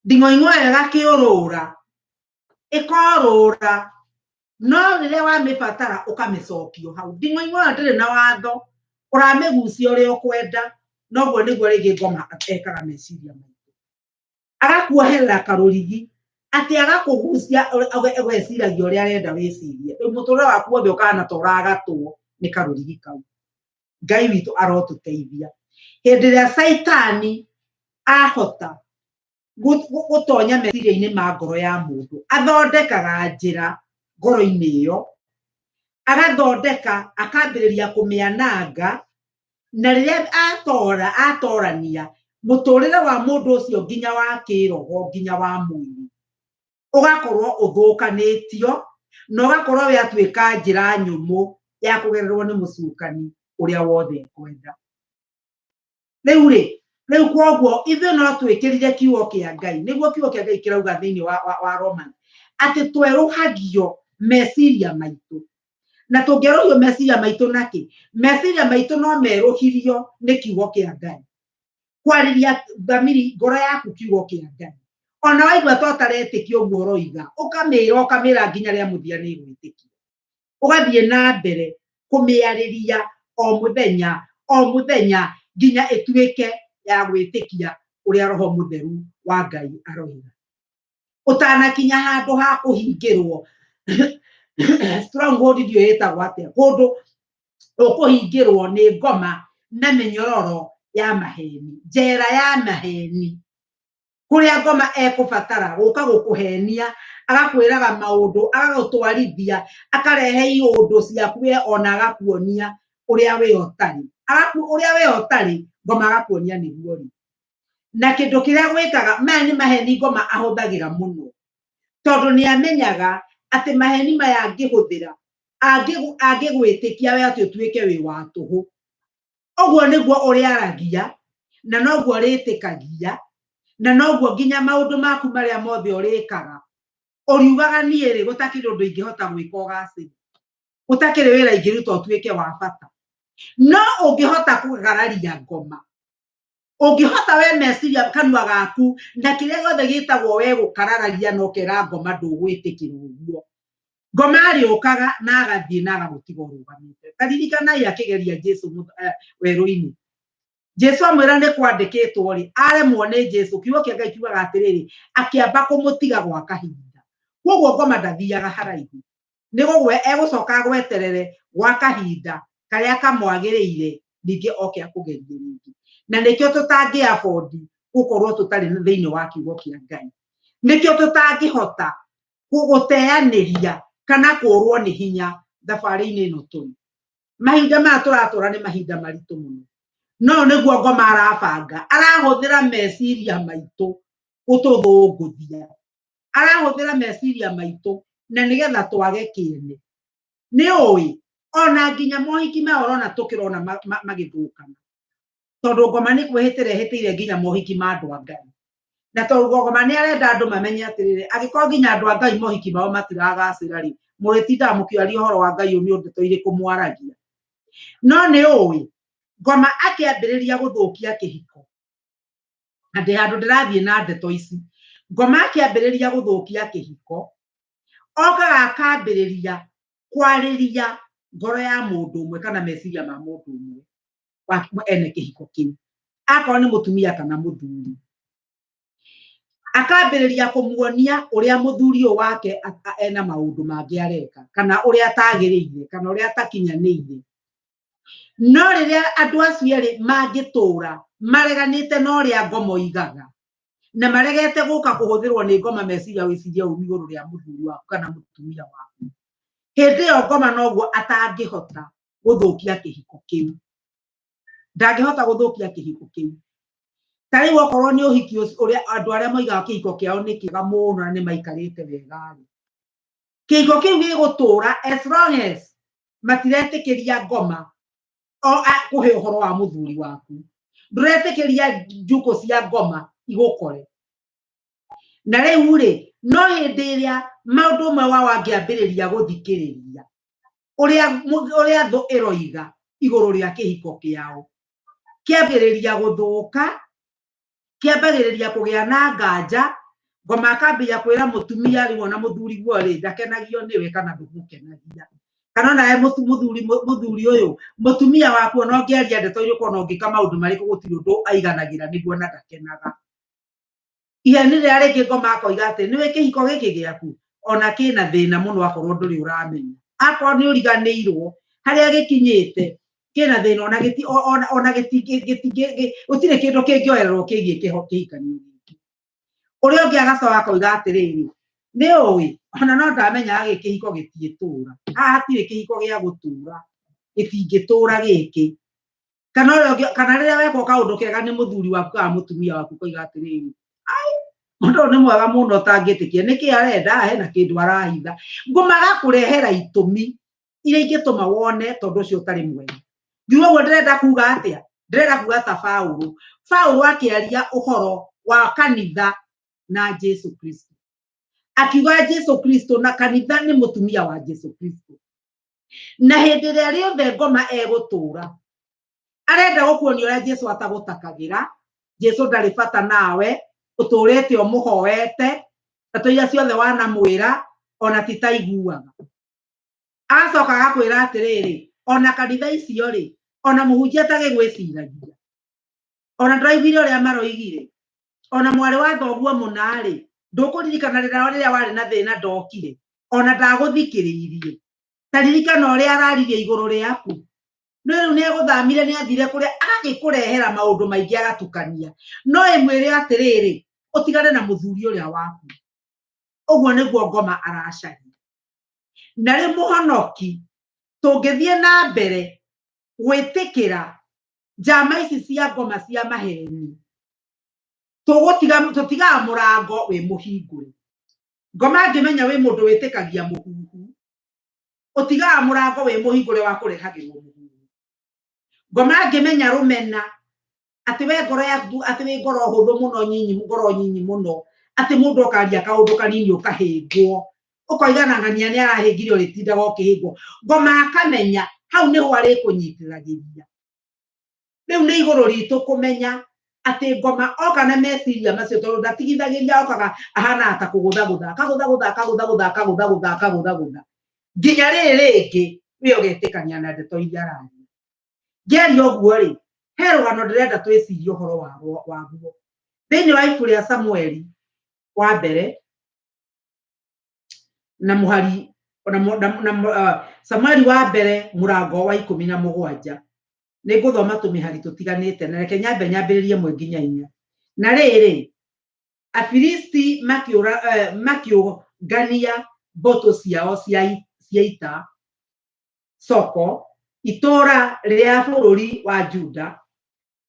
Nding'oing'o ĩyo ĩgakĩũrũra, ĩkorũra. No rĩrĩa wamĩbatara ũkamĩcokio hau. Nding'oing'o ĩyo ndĩrĩ na watho, ũramĩgucia ũrĩa ũkwenda. Noguo nĩguo rĩngĩ ngoma ekaga meciria maitũ. Agakuoherera karũrigi atĩ agakũgucia ũgeciragia ũrĩa arenda wĩcirie. Rĩu mũtũrĩre waku wothe ũkahana ta ũragatwo nĩ karũrigi kau. Ngai witũ arotũteithia. Hĩndĩ ĩrĩa Caitani ahota gũtonya meciria-inĩ ma ngoro ya mũndũ, athondekaga njĩra ngoro-inĩ ĩyo, agathondeka akambĩrĩria kũmĩananga, na rĩrĩa atora atorania mũtũrĩre wa mũndũ ũcio nginya wa kĩroho nginya wa mwĩrĩ ũgakorwo ũthũkanĩtio na ũgakorwo we atuĩka njĩra nyũmũ ya kũgererwo nĩ mũcukani ũrĩa wothe ekwenda. Rĩu rĩ, rĩu kwoguo ithuĩ no twĩkĩrire kiugo kĩa Ngai, nĩguo kiugo kĩa Ngai kĩrauga thĩinĩ wa Romans atĩ twerũhagio meciria maitũ. Na tũngĩerũhio meciria maitũ nakĩ? Meciria maitũ no merũhirio nĩ kiugo kĩa Ngai. Kwarĩria thamiri ngoro yaku kiugo kĩa Ngai. Ona waigua ta ũtaretĩkia ũguo ũroiga, ũkamĩra ũkamĩra nginya rĩa mũthia nĩ ĩgwĩtĩkia. Ũgathiĩ na mbere kũmĩarĩria o mũthenya o mũthenya nginya ĩtuĩke ya gwĩtĩkia ũrĩa Roho Mũtheru wa Ngai aroiga. Ũtanakinya handũ ha kũhingĩrwo stronghold ndiũĩ ĩtagwo atĩa, kũndũ ũkũhingĩrwo nĩ ngoma na mĩnyororo ya maheni, njera ya maheni, kũrĩa ngoma ekũbatara gũka gũkũhenia, agakwĩraga maũndũ, agagũtwarithia, akarehe iũndũ ciaku we ona agakuonia ũrĩa we ũtarĩ. Ũrĩa we ũtarĩ, ngoma agakuonia nĩguo ũrĩ. Na kĩndũ kĩrĩa gwĩkaga, maya nĩ maheni ngoma ahũthagĩra mũno, tondũ nĩ amenyaga atĩ maheni maya angĩhũthĩra, angĩgwĩtĩkia we atĩ ũtuĩke wĩ wa tũhũ. Ũguo nĩguo ũrĩaragia, na noguo ũrĩtĩkagia, na noguo nginya maũndũ maku marĩa mothe ũrĩkaga. Ũriugaga niĩ rĩ, gũtakĩrĩ ũndũ ingĩhota gwĩka ũgacĩre. Gũtakĩrĩ wĩra ingĩruta ũtuĩke wa bata. No ũngĩhota kũgararia ngoma, ũngĩhota we meciria kanua gaku na kĩrĩa gĩothe gĩtagwo we gũkararagia na ũkera ngoma ndũgwĩtĩkĩra ũguo. Ngoma arĩũkaga na agathiĩ na agagũtiga ũrũgamĩte. Ta ririkanai akĩgeria Jesu werũ-inĩ. Jesu amwĩra nĩ kwandĩkĩtwo rĩ, aremwo nĩ Jesu, kiugo kĩa Ngai kiugaga atĩrĩrĩ, akĩamba kũmũtiga gwa kahinda. Kwoguo ngoma ndathiaga haraihu. Nĩ gũgwe egũcoka agweterere gwa kahinda karĩa kamwagĩrĩire ningĩ oke akũgerie rĩngĩ. Na nĩkĩo tũtangĩ afford gũkorwo tũtarĩ thĩinĩ wa kiugo kĩa Ngai. Nĩkĩo tũtangĩhota gũteanĩria kana kũrwo nĩ hinya thabarĩ-inĩ ĩno tũrĩ. Mahinda maya tũratũra nĩ mahinda maritũ mũno. No nĩguo ngoma arabanga, arahũthĩra meciria maitũ gũtũthũngũthia. Arahũthĩra meciria maitũ na nĩgetha twage kĩene. Nĩ ũĩ, ona nginya mohiki maya ũrona tũkĩrona magĩthũkana. Tondũ ngoma nĩ kwĩhĩtĩra ĩhĩtĩire nginya mohiki ma andũ a Ngai. Na tondũ ngoma nĩ arenda andũ mamenye atĩrĩrĩ, angĩkorwo nginya andũ a Ngai mohiki mao matiragacĩra rĩ, mũrĩtindaga mũkĩaria ũhoro wa Ngai nĩ ndeto irĩkũ mwaragia. No nĩ ũĩ, ngoma akĩambĩrĩria gũthũkia kĩhiko, na ndĩ handũ ndĩrathiĩ na ndeto ici, ngoma akĩambĩrĩria gũthũkia kĩhiko, okaga akambĩrĩria kwarĩria ngoro ya mũndũ ũmwe kana meciria ma mũndũ ũmwe wa ene kĩhiko kĩu, akorwo nĩ mũtumia kana mũthuri. Akambĩrĩria kũmuonia ũrĩa mũthuri ũyũ wake ena maũndũ mangĩ areka, kana ũrĩa atagĩrĩire, kana ũrĩa atakinyanĩire. No rĩrĩa andũ acio erĩ mangĩtũra mareganĩte na ũrĩa ngoma oigaga, na maregete gũka kũhũthĩrwo nĩ ngoma meciria wĩcirie ũru igũrũ rĩa mũthuri waku kana mũtumia waku, hĩndĩ ĩyo ngoma noguo atangĩhota gũthũkia kĩhiko kĩu. Ndangĩhota gũthũkia kĩhiko kĩu. Ta rĩu okorwo nĩ ũhiki ũcio, ũrĩa andũ arĩa moigaga kĩhiko kĩao nĩ kĩega mũno na nĩ maikarĩte wega rĩ, kĩhiko kĩu gĩgũtũra as long as matiretĩkĩria ngoma o kũhe ũhoro wa mũthuri waku, ndũretĩkĩria njukũ cia ngoma igũkore. Na rĩu rĩ, no hĩndĩ ĩrĩa maũndũ ũmwe wao angĩambĩrĩria gũthikĩrĩria ũrĩa thũ ĩroiga igũrũ rĩa kĩhiko kĩao, kĩambĩrĩria gũthũka, kĩambagĩrĩria kũgĩa na nganja, Ngoma akambia kwĩra mũtumia rĩu ona mũthuri guo rĩ ndakenagio nĩwe kana ndũmũkenagia, kana onawe mũthuri mũthuri ũyũ mũtumia waku ona ũngĩaria ndeto irĩkũ ona ũngĩka maũndũ marĩkũ gũtirĩ ũndũ aiganagĩra nĩguo na ndakenaga. Iheni rĩrĩa rĩngĩ ngoma akoiga atĩ nĩwe kĩhiko gĩkĩ gĩaku ona kĩna thĩna mũno akorwo ndũrĩ ũramenya, akorwo nĩ ũriganĩirwo harĩa gĩkinyĩte kĩna thĩna ona gĩti ona gĩtingĩ gũtirĩ kĩndũ kĩngĩoererwo kĩgiĩ kĩhikanio gĩkĩ. Ũrĩa ũngĩ agacoka akoiga atĩrĩrĩ, nĩ ũĩ ona no ndamenyaga gĩkĩ kĩhiko gĩtingĩtũra, haha hatirĩ kĩhiko gĩa gũtũra, gĩtingĩtũra gĩkĩ. Kana ũrĩa ũngĩ, kana rĩrĩa wekwo kaũndũ kega nĩ mũthuri waku kana mũtumia waku ũkoiga atĩrĩrĩ, ai mũndũ ũyũ nĩ mwega mũno ũtangĩtĩkia, nĩkĩ arenda haha hena kĩndũ arahitha. Ngũma agakũrehera itũmi iria ingĩtũma wone tondũ ũcio ũtarĩ mwega. Ngiuga ũguo ndĩrenda kuga atĩa? Ndĩrenda kuga ta Paũlũ. Paũlũ akĩaria ũhoro wa kanitha na Jesu Kristo, akiuga Jesu Kristo na kanitha nĩ mũtumia wa Jesu Kristo, na hĩndĩ ĩrĩa rĩothe ngoma egũtũra arenda gũkuonia ũrĩa Jesu atagũtakagĩra, Jesu ndarĩ bata nawe, ũtũrĩte ũmũhoete, ndeto iria ciothe wanamwĩra ona ti ta iguaga. Agacoka agakwĩra atĩrĩrĩ, ona kanitha icio rĩ, ona mũhunjia atagĩgwĩciragia, ona ndũraiguire ũrĩa maroigire, ona mwarĩ wa thoguo mũna rĩ, ndũkũririkana rĩrĩa rĩrĩa warĩ na thĩna ndokire, ona ndagũthikĩrĩirie, ta ririkana ũrĩa araririe igũrũ rĩaku. No rĩu nĩ egũthamire, nĩ athire kũrĩa, agagĩkũrehera maũndũ maingĩ agatukania, no ĩmwĩre atĩrĩrĩ, ũtigane na mũthuri ũrĩa waku. Ũguo nĩguo ngoma aracaria. Na rĩu mũhonoki, tũngĩthiĩ na mbere gwĩtĩkĩra njama ici cia ngoma cia maheni, tũgũtiga tũtigaga mũrango wĩ mũhingũre. Ngoma angĩmenya wĩ mũndũ wĩtĩkagia mũhuhu, ũtigaga mũrango wĩ mũhingũre wa kũrehagĩrwo mũhuhu. Ngoma angĩmenya rũmena, atĩ we ngoro yaku atĩ wĩ ngoro hũthũ mũno nyinyi, ngoro nyinyi mũno, atĩ mũndũ okaria kaũndũ kanini ũkahĩngwo, ũkoiga na ng'ania nĩ arahĩngire ũrĩtindaga ũkĩhĩngwo. Ngoma akamenya hau nĩho arĩkũnyitithagĩria. Rĩu nĩ igũrũ ritũ kũmenya atĩ ngoma oka na meciria macio, tondũ ndatigithagĩria, okaga ahanaga ta kũgũthagũtha, akagũthagũtha, akagũthagũtha, akagũthagũtha, akagũthagũtha nginya rĩrĩ rĩngĩ we ũgetĩkania na ndeto iria araria. Ngĩaria ũguo rĩ, he rũgano ndĩrenda twĩcirie ũhoro waguo thĩinĩ wa ibuku rĩa Samueli wa mbere na mũhari na, na, na, Samueli wa mbere mũrango wa 17. Nĩ ngũthoma tũmĩhari tũtiganĩte, na reke nyambe nyambĩrĩrie 1 nginya 4. Na rĩrĩ, Afilisti makĩũngania mbũtũ ciao cia ita Soko, itũũra rĩa bũrũri wa Juda,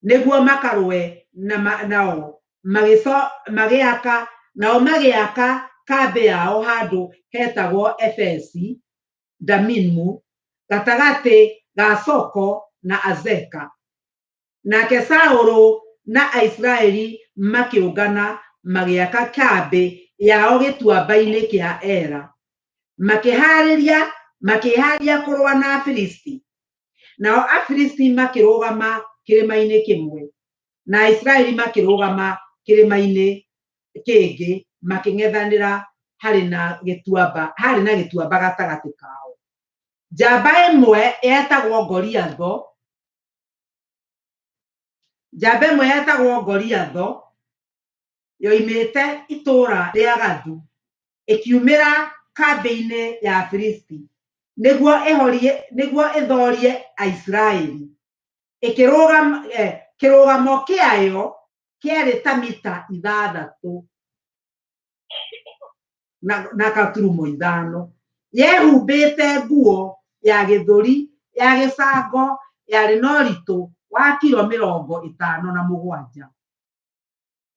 nĩguo makarũe na nao, magĩaka nao magĩaka kambĩ yao handũ hetagwo Efesi Damimu, gatagatĩ ga Soko na Azeka. Nake Saũlũ na Aisiraeli makĩũngana magĩaka kambĩ yao gĩtuamba-inĩ kĩa Ela, makĩhaarĩria makĩĩhaarĩria kũrũa na Afilisti. Nao Afilisti makĩrũgama kĩrĩma-inĩ kĩmwe, na Aisiraeli makĩrũgama kĩrĩma-inĩ kĩngĩ makĩng'ethanĩra harĩ na gĩtuamba harĩ na gĩtuamba gatagatĩ kao. Njamba ĩmwe yetagwo Goliathũ, njamba ĩmwe yetagwo Goliathũ yoimĩte itũũra rĩa Gathu ĩkiumĩra kambĩ-inĩ ya Afilisti nĩguo ĩhorie nĩguo ĩthoorie Aisiraeli. Ĩkĩrũgama kĩrũgamo kĩayo kĩarĩ ta mita 6 na katurumo 5. Yehumbĩte nguo ya gĩthũri ya gĩcango yarĩ na ũritũ wa kiro 57,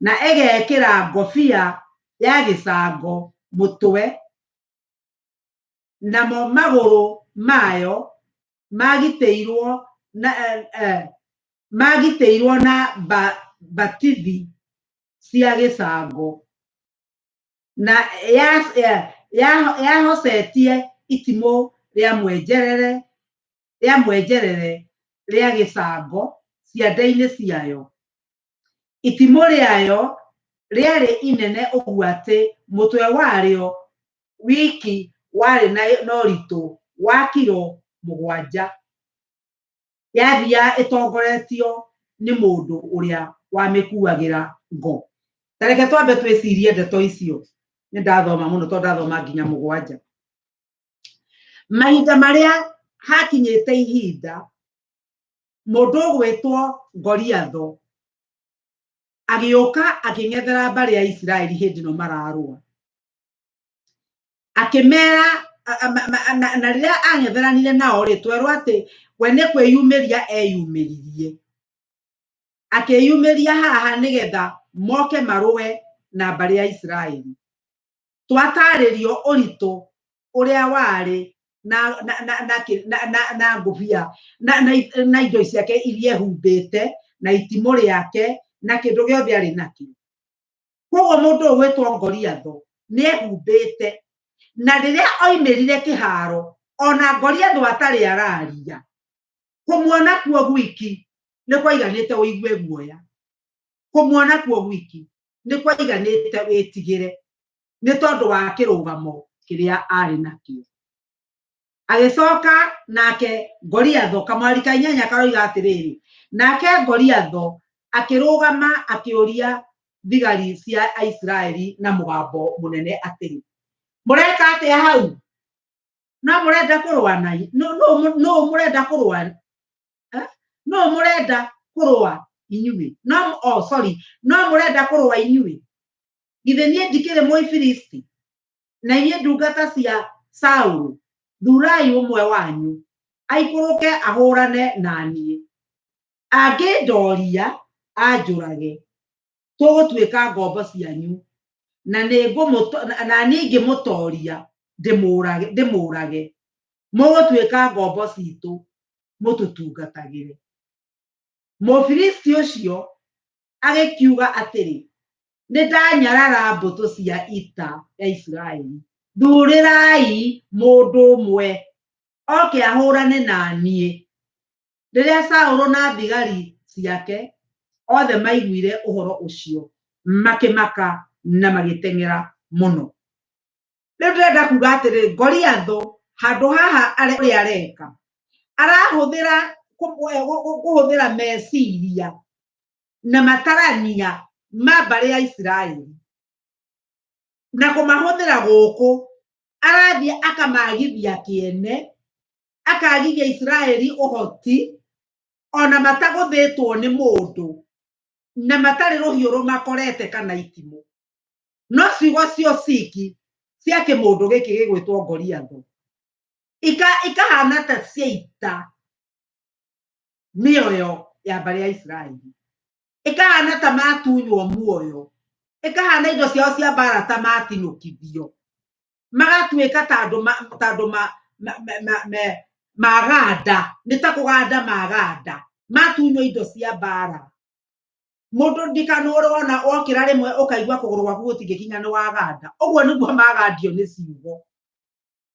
na ĩgekĩra ngobia ya gĩcango mũtwe, namo magũrũ mayo magitĩirwo na magitĩirwo na mbatithi cia gĩcango, na yahocetie itimũ rĩa mwenjerere rĩa mwenjerere rĩa gĩcango ciande-inĩ ciayo. Itimũ rĩayo Rĩarĩ inene ũguo atĩ mũtwe warĩo wiki warĩ na ũritũ wa kiro 7. Yathiaga ĩtongoretio nĩ mũndũ ũrĩa wamĩkuagĩra ngo. Ta reke twambe twĩcirie ndeto icio. Nĩ ndathoma mũno tondũ ndathoma nginya 7. Mahinda marĩa hakinyĩte ihinda, mũndũ ũgwĩtwo Goliathũ agĩũka akĩng'ethera mbarĩ ya Isiraeli hĩndĩ ĩno mararũa. Akĩmera, na rĩrĩa ang'etheranire nao rĩ, twerwo atĩ we nĩ kwĩyumĩria eyumĩririe. Akĩyumĩria haha nĩgetha moke marũe na mbarĩ ya Isiraeli. Twatarĩrio ũritũ ũrĩa warĩ na ngũbia na indo ciake iria ehumbĩte na itimũ rĩake na kĩndũ gĩothe arĩ nakĩo. Koguo mũndũ ũyũ gwĩtwo Goliathũ nĩ ehumbĩte, na rĩrĩa oimĩrire kĩharo ona Goliathũ atarĩ araria, kũmuona kuo gwiki nĩ kwaiganĩte ũigue guoya, kũmuona kuo gwiki nĩ kwaiganĩte wĩtigĩre nĩ tondũ wa kĩrũgamo kĩrĩa arĩ nakĩo. Agĩcoka nake Goliathũ, kamwari ka 8 karoiga atĩrĩrĩ, nake Goliathũ akĩrũgama akĩũria thigari cia Aisiraeli na mũgambo mũnene atĩrĩ, mũreka atĩa hau? No mũrenda kũrũa na no mũrenda kũrũa? No mũrenda kũrũa inyuĩ? No, oh sorry, no mũrenda kũrũa inyuĩ? Githĩ niĩ ndikĩrĩ Mũfilisti na inyuĩ ndungata cia Saũlũ? Thurai ũmwe wanyu aikũrũke ahũrane na niĩ. Angĩndoria anjũrage, tũgũtuĩka ngombo cianyu, na niĩ ingĩmũtoria ndĩmũũrage, mũgũtuĩka ngombo citũ mũtũtungatagĩre. Mũfilisti ũcio agĩkiuga atĩrĩ, nĩ ndanyarara mbũtũ cia ita ya Isiraeli, thurĩrai mũndũ ũmwe oke ahũrane na niĩ. Rĩrĩa Saũlũ na thigari ciake othe maiguire ũhoro ũcio, makĩmaka na magĩteng'era mũno. Rĩu ndĩrenda kuga atĩrĩ, Goliathũ handũ haha ũrĩa areka, arahũthĩra kũhũthĩra meciria na matarania ma mbarĩ ya Isiraeli, na kũmahũthĩra gũkũ arathiĩ akamagithia kĩene, akagithia Isiraeli ũhoti ona matagũthĩtwo nĩ mũndũ na matarĩ rũhiũ rũmakorete kana itimũ. No ciugo cio ciki cia kĩmũndũ gĩkĩ gĩgwĩtwo Goliathũ ikahana ta ciaita mĩoyo ya mbarĩ ya Isiraeli, ikahana ta matunywo muoyo, ikahana indo ciao cia mbara ta matinũkithio, magatuĩka ta andũ maganda, nĩ ta kũganda maganda, matunywo indo cia mbara. Mũndũ ndikanũrwo ona wokĩra rĩmwe ũkaigua kũgũrũ gwaku gũtingĩkinya nĩ waganda. Ũguo nĩguo magandio nĩ ciugo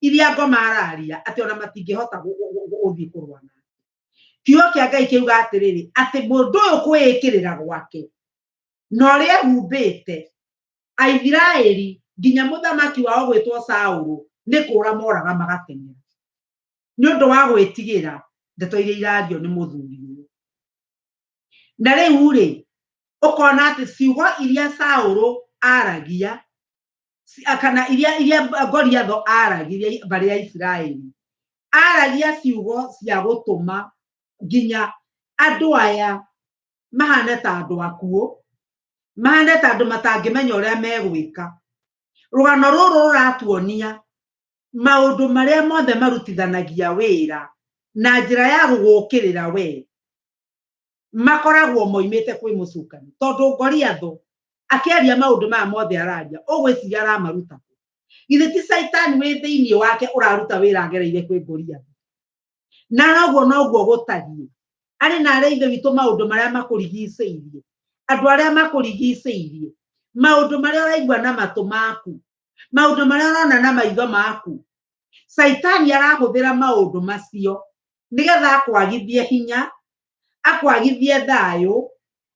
iria ngoma araria atĩ ona matingĩhota gũthiĩ kũrũa nake. Kiugo kĩa Ngai kĩuga atĩrĩrĩ, atĩ mũndũ ũyũ kwĩĩkĩrĩra gwake na ũrĩa ehumbĩte, Aisiraeli nginya mũthamaki wao gwĩtwo Saũlũ nĩ kũra moraga magateng'era nĩ ũndũ wa gwĩtigĩra ndeto iria irario nĩ mũthuri ũyũ. Na rĩu rĩ, ũkona atĩ ciugo iria Saũlũ aragia kana iria Goliathũ aragirie mbarĩ ya Isiraeli, aragia ciugo cia gũtũma nginya andũ aya mahane ta andũ akuũ, mahane ta andũ matangĩmenya ũrĩa megwĩka. Rũgano rũrũ rũratuonia maũndũ marĩa mothe marutithanagia wĩra na njĩra ya gũgũkĩrĩra we makoragwo moimĩte kwĩ mũcukani. Tondũ Goliathũ akĩaria maũndũ maya mothe araria, ũgwĩciria aramaruta kũ? Githĩ ti Caitani wĩ thĩinĩ wake ũraruta wĩra agereire kwĩ Goliathũ? Na noguo noguo gũtariĩ. Arĩ na arĩa ithe witũ maũndũ marĩa makũrigicĩirie, andũ arĩa makũrigicĩirie, maũndũ marĩa ũraigua na matũ maku, maũndũ marĩa ũrona na maitho maku, Caitani arahũthĩra maũndũ macio nĩgetha akwagithie hinya, akwagithie thayũ,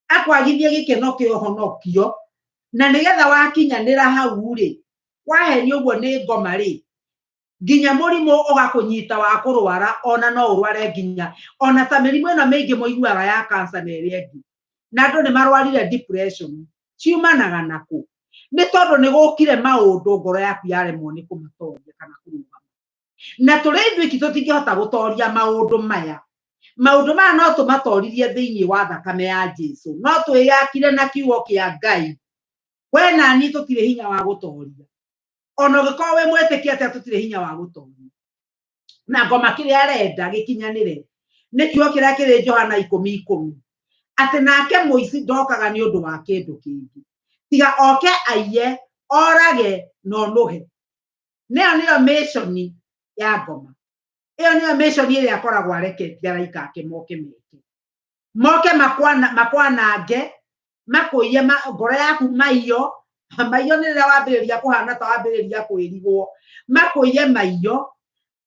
akwagithie gĩkeno kĩa ũhonokio, Na nĩgetha wakinyanĩra hau rĩ, wahenio ũguo nĩ ngoma rĩ, nginya mũrimũ ũgakũnyita wa kũrwara, ona no ũrware nginya ona ta mĩrimũ ĩno mĩingĩ mũiguaga ya cancer na ĩrĩa ĩngĩ. Na andũ nĩ marwarire depression, ciumanaga nakũ? Nĩ tondũ nĩ gũkire maũndũ ngoro yaku yaremwo nĩ kũmatoria kana kũrũgama. Na tũrĩ ithuiki tũtingĩhota gũtoria maũndũ maya. Maũndũ maya no tũmatoririe thĩinĩ wa thakame ya Jesu, no twĩyakire na kiugo kĩa Ngai. We na niĩ tũtirĩ hinya wa gũtoria, ona ũngĩkorwo wĩ mwĩtĩkia atĩa, tũtirĩ hinya wa gũtoria. Na ngoma kĩrĩa arenda gĩkinyanĩre nĩ kiugo kĩrĩa kĩrĩ Johana 10:10, atĩ nake mũici ndokaga nĩ ũndũ wa kĩndũ kĩngĩ tiga oke aiye, orage na onũhe. Nĩyo nĩyo mission ya ngoma. Ĩyo nĩyo mission ĩrĩa akoragwo areketie araika ake moke meke, moke makwanange, makũiye ngoro yaku maiyo. Maiyo nĩ rĩrĩa wambĩrĩria kũhana ta wambĩrĩria kwĩrigwo. Makũiye maiyo,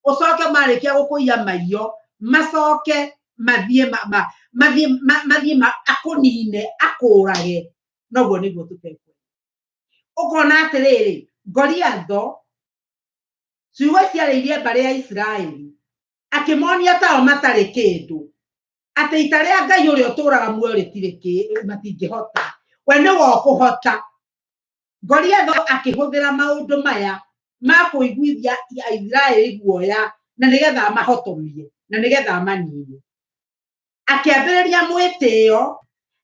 ũcoke marĩkia gũkũiya maiyo, macoke mathiĩ mathiĩ akũnine, akũrage. Noguo nĩguo tũtekwenda. Ũkona atĩrĩrĩ, Goliatho ciugo ciarĩirie mbarĩ ya Isiraeli, akĩmonia tao matarĩ kĩndũ, atĩ ita rĩa Ngai ũrĩa ũtũraga muoyo rĩtirĩ matingĩhota, we nĩwe ũkũhota. Goliatho akĩhũthĩra maũndũ maya ma kũiguithia Aisiraeli guoya, na nĩgetha amahotomie na nĩgetha amanine. Akĩambĩrĩria mwĩtĩo,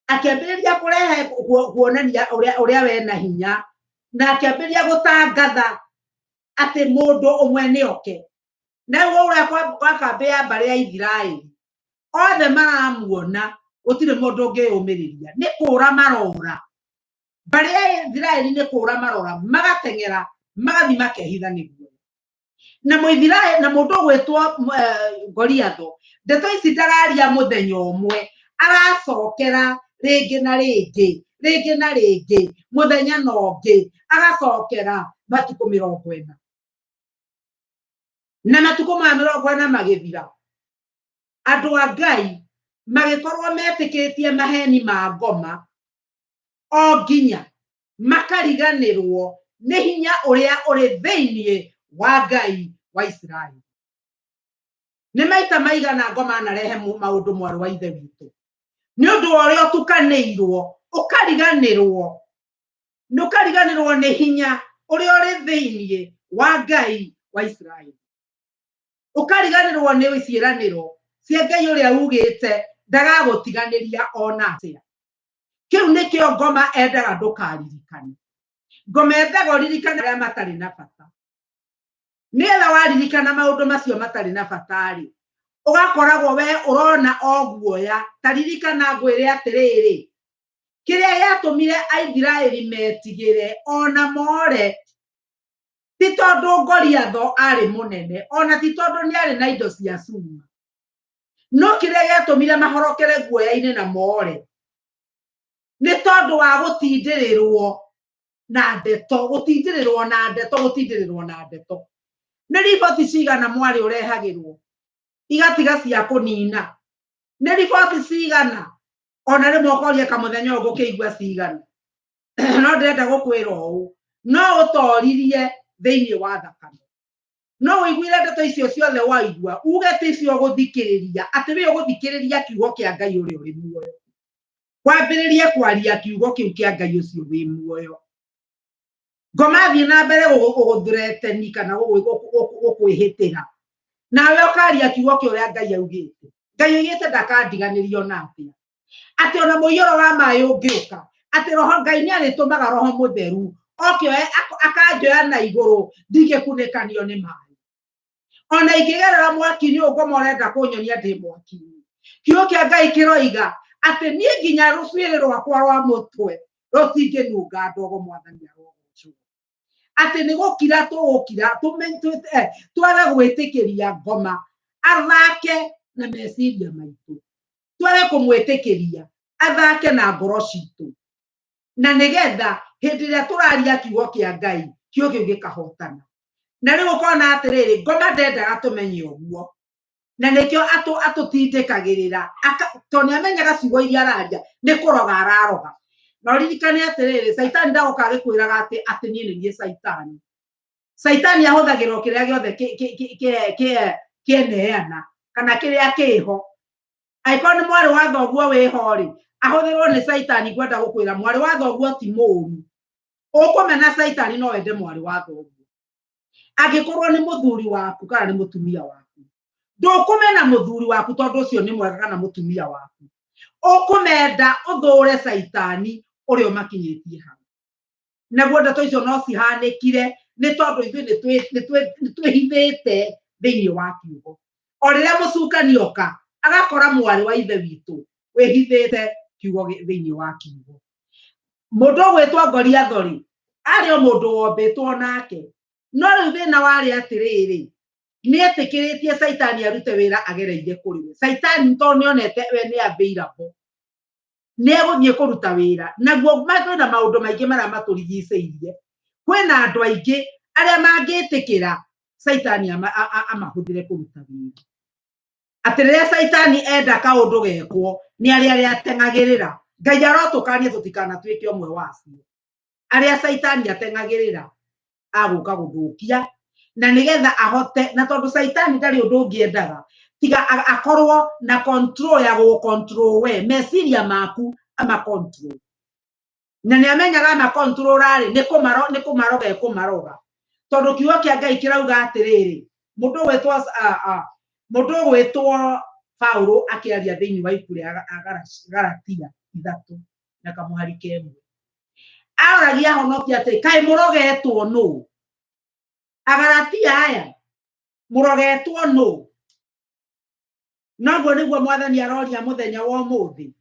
akĩambĩrĩria kũrehe kuonania ũrĩa wena hinya, na akĩambĩrĩria gũtangatha atĩ mũndũ ũmwe nĩ oke. Na rĩu ũrĩa kwa kambĩ ya mbarĩ ya Isiraeli othe maramuona, gũtirĩ mũndũ ũngĩyũmĩrĩria, nĩ kũra marora. Mbarĩ ya Isiraeli nĩ kũra marora, magateng'era magathiĩ makehitha nĩguo. Na Mũisiraeli na mũndũ ũgwĩtwo Goliatho, ndeto ici ndararia mũthenya ũmwe, aracokera rĩngĩ na rĩngĩ, rĩngĩ na rĩngĩ, mũthenya na ũngĩ, agacokera matukũ 40. Na matukũ maya 40 magĩthira, andũ a Ngai magĩkorwo metĩkĩtie maheni ma ngoma, o nginya makariganĩrwo nĩ hinya ũrĩa ũrĩ thĩinĩ wa Ngai wa Isiraeli. Nĩ maita maigana ngoma anarehe maũndũ mwarĩ wa ithe witũ, nĩ ũndũ wa ũrĩa ũtukanĩirwo, ũkariganĩrwo, nĩ ũkariganĩrwo nĩ hinya ũrĩa ũrĩ thĩinĩ wa Ngai wa Isiraeli, ũkariganĩrwo nĩ ciĩranĩro cia Ngai ũrĩa ugĩte ndagagũtiganĩria ona atĩa. Kĩu nĩkĩo ngoma endaga ndũkaririkane. Ngoma endaga ũririkane arĩa matarĩ na bata. Nĩgetha waririkana maũndũ macio matarĩ na bata rĩ, ũgakoragwo we ũrona o guoya. Ta ririkana ngwĩre atĩrĩrĩ, kĩrĩa gĩatũmire Aisiraeli metigĩre ona more, ti tondũ Goliatho arĩ mũnene, ona ti tondũ nĩ arĩ na indo cia cuma, no kĩrĩa gĩatũmire mahorokere guoya-inĩ na more nĩ tondũ wa gũtindĩrĩrwo na ndeto, gũtindĩrĩrwo na ndeto, gũtindĩrĩrwo na ndeto. Nĩ riboti cigana mwarĩ ũrehagĩrwo igatiga cia kũnina? Nĩ riboti cigana ona rĩmwe ũkoria kamũthenya ũyũ ngũkĩigua cigana? No ndĩrenda gũkwĩra ũũ, no ũtoririe thĩinĩ wa thakame. No ũiguire ndeto icio ciothe waigua, uge ti cio ũgũthikĩrĩria, atĩ we ũgũthikĩrĩria kiugo kĩa Ngai ũrĩa ũrĩ muoyo. Kwambĩrĩria kwaria kiugo kĩu kĩa Ngai ũcio wĩ muoyo. Ngoma thiĩ na mbere gũgũthũreteni kana gũkwĩhĩtĩra, nawe ũkaria kiugo kĩa ũrĩa Ngai augĩte. Ngai augĩte ndakandiganĩria ona atĩa, atĩ ona mũiyũro wa maĩ ũngĩũka, atĩ roho Ngai nĩ arĩtũmaga roho mũtheru oke akanjoya na igũrũ, ndingĩkunĩkanio nĩ maĩ. Ona ingĩgerera mwaki-inĩ ũyũ ngoma ũrenda kũnyonia ndĩ mwaki-inĩ, kiugo kĩa Ngai kĩroiga atĩ niĩ nginya rũcuĩrĩ rwakwa rwa mũtwe rũtingĩnunga ndogo. Mwathani arogocwo. Atĩ nĩ gũkira tũgũkira, twage gwĩtĩkĩria ngoma athake na meciria maitũ, twage kũmwĩtĩkĩria athake na ngoro citũ, na nĩgetha hĩndĩ ĩrĩa tũraria kiugo kĩa Ngai, kiugo kĩu gĩkahotana. Na rĩu ũkona atĩrĩrĩ, ngoma ndendaga tũmenye ũguo, na nĩkĩo atũtindĩkagĩrĩra, tondũ nĩ amenyaga ciugo iria araria nĩ kũroga araroga. Na ũririkane atĩrĩrĩ, caitani ndagoka agĩkwĩraga atĩ atĩ niĩ nĩ niĩ caitani. Caitani ahũthagĩra o kĩrĩa gĩothe kĩeneana kana kĩrĩa kĩho. Angĩkorwo nĩ mwarĩ wa thoguo wĩho rĩ, ahũthĩrwo nĩ caitani ngwenda gũkwĩra mwarĩ wa thoguo ti mũũru. Ũkũmena caitani no wende mwarĩ wa thoguo. Angĩkorwo nĩ mũthuri waku kana nĩ mũtumia waku, ndũkũmena mũthuri waku tondũ ũcio nĩ mwega kana mũtumia waku. Ũkũmenda ũthũre caitani ũrĩa ũmakinyĩtie hau. Naguo ndeto icio no cihanĩkire nĩ tondũ ithuĩ nĩ twĩhithĩte thĩinĩ wa kiugo. O rĩrĩa mũcukani oka, agakora mwarĩ wa ithe witũ wĩhithĩte kiugo thĩinĩ wa kiugo. Mũndũ ũgwĩtwo Goliathũ rĩ, arĩ o mũndũ wombĩtwo nake. No rĩu thĩna warĩ atĩrĩrĩ, nĩ etĩkĩrĩtie Caitani arute wĩra agereire kũrĩ we. Caitani tondũ nĩ onete we nĩ available, nĩ egũthiĩ kũruta wĩra. Naguo kwĩna maũndũ maingĩ marĩa matũrigicĩirie. Kwĩna andũ aingĩ arĩa mangĩtĩkĩra Caitani amahũthĩre kũruta wĩra. Atĩ rĩrĩa Caitani enda kaũndũ gekwo, nĩ arĩa arĩa ateng'agĩrĩra. Ngai arotũkania tũtikanatuĩke ũmwe wacio. Arĩa Caitani ateng'agĩrĩra agũka gũthũkia, na nĩgetha ahote, na tondũ Caitani ndarĩ ũndũ ũngĩ endaga, tiga akorwo na control ya gũgũ-control we, meciria maku ama control. Na nĩ amenyaga ama control rarĩ, nĩ kũmaroga ekũmaroga. Tondũ kiugo kĩa Ngai kĩrauga atĩrĩrĩ, mũndũ ũgwĩtwo Paulo akĩaria thĩinĩ wa ibuku rĩa Galatia 3 na kamũhari kemwe. Aroragia ahonokia atĩ, kaĩ mũrogetwo nũ? Agalatia aya, mũrogetwo nũ? Noguo nĩguo Mwathani aroria mũthenya wa ũmũthĩ.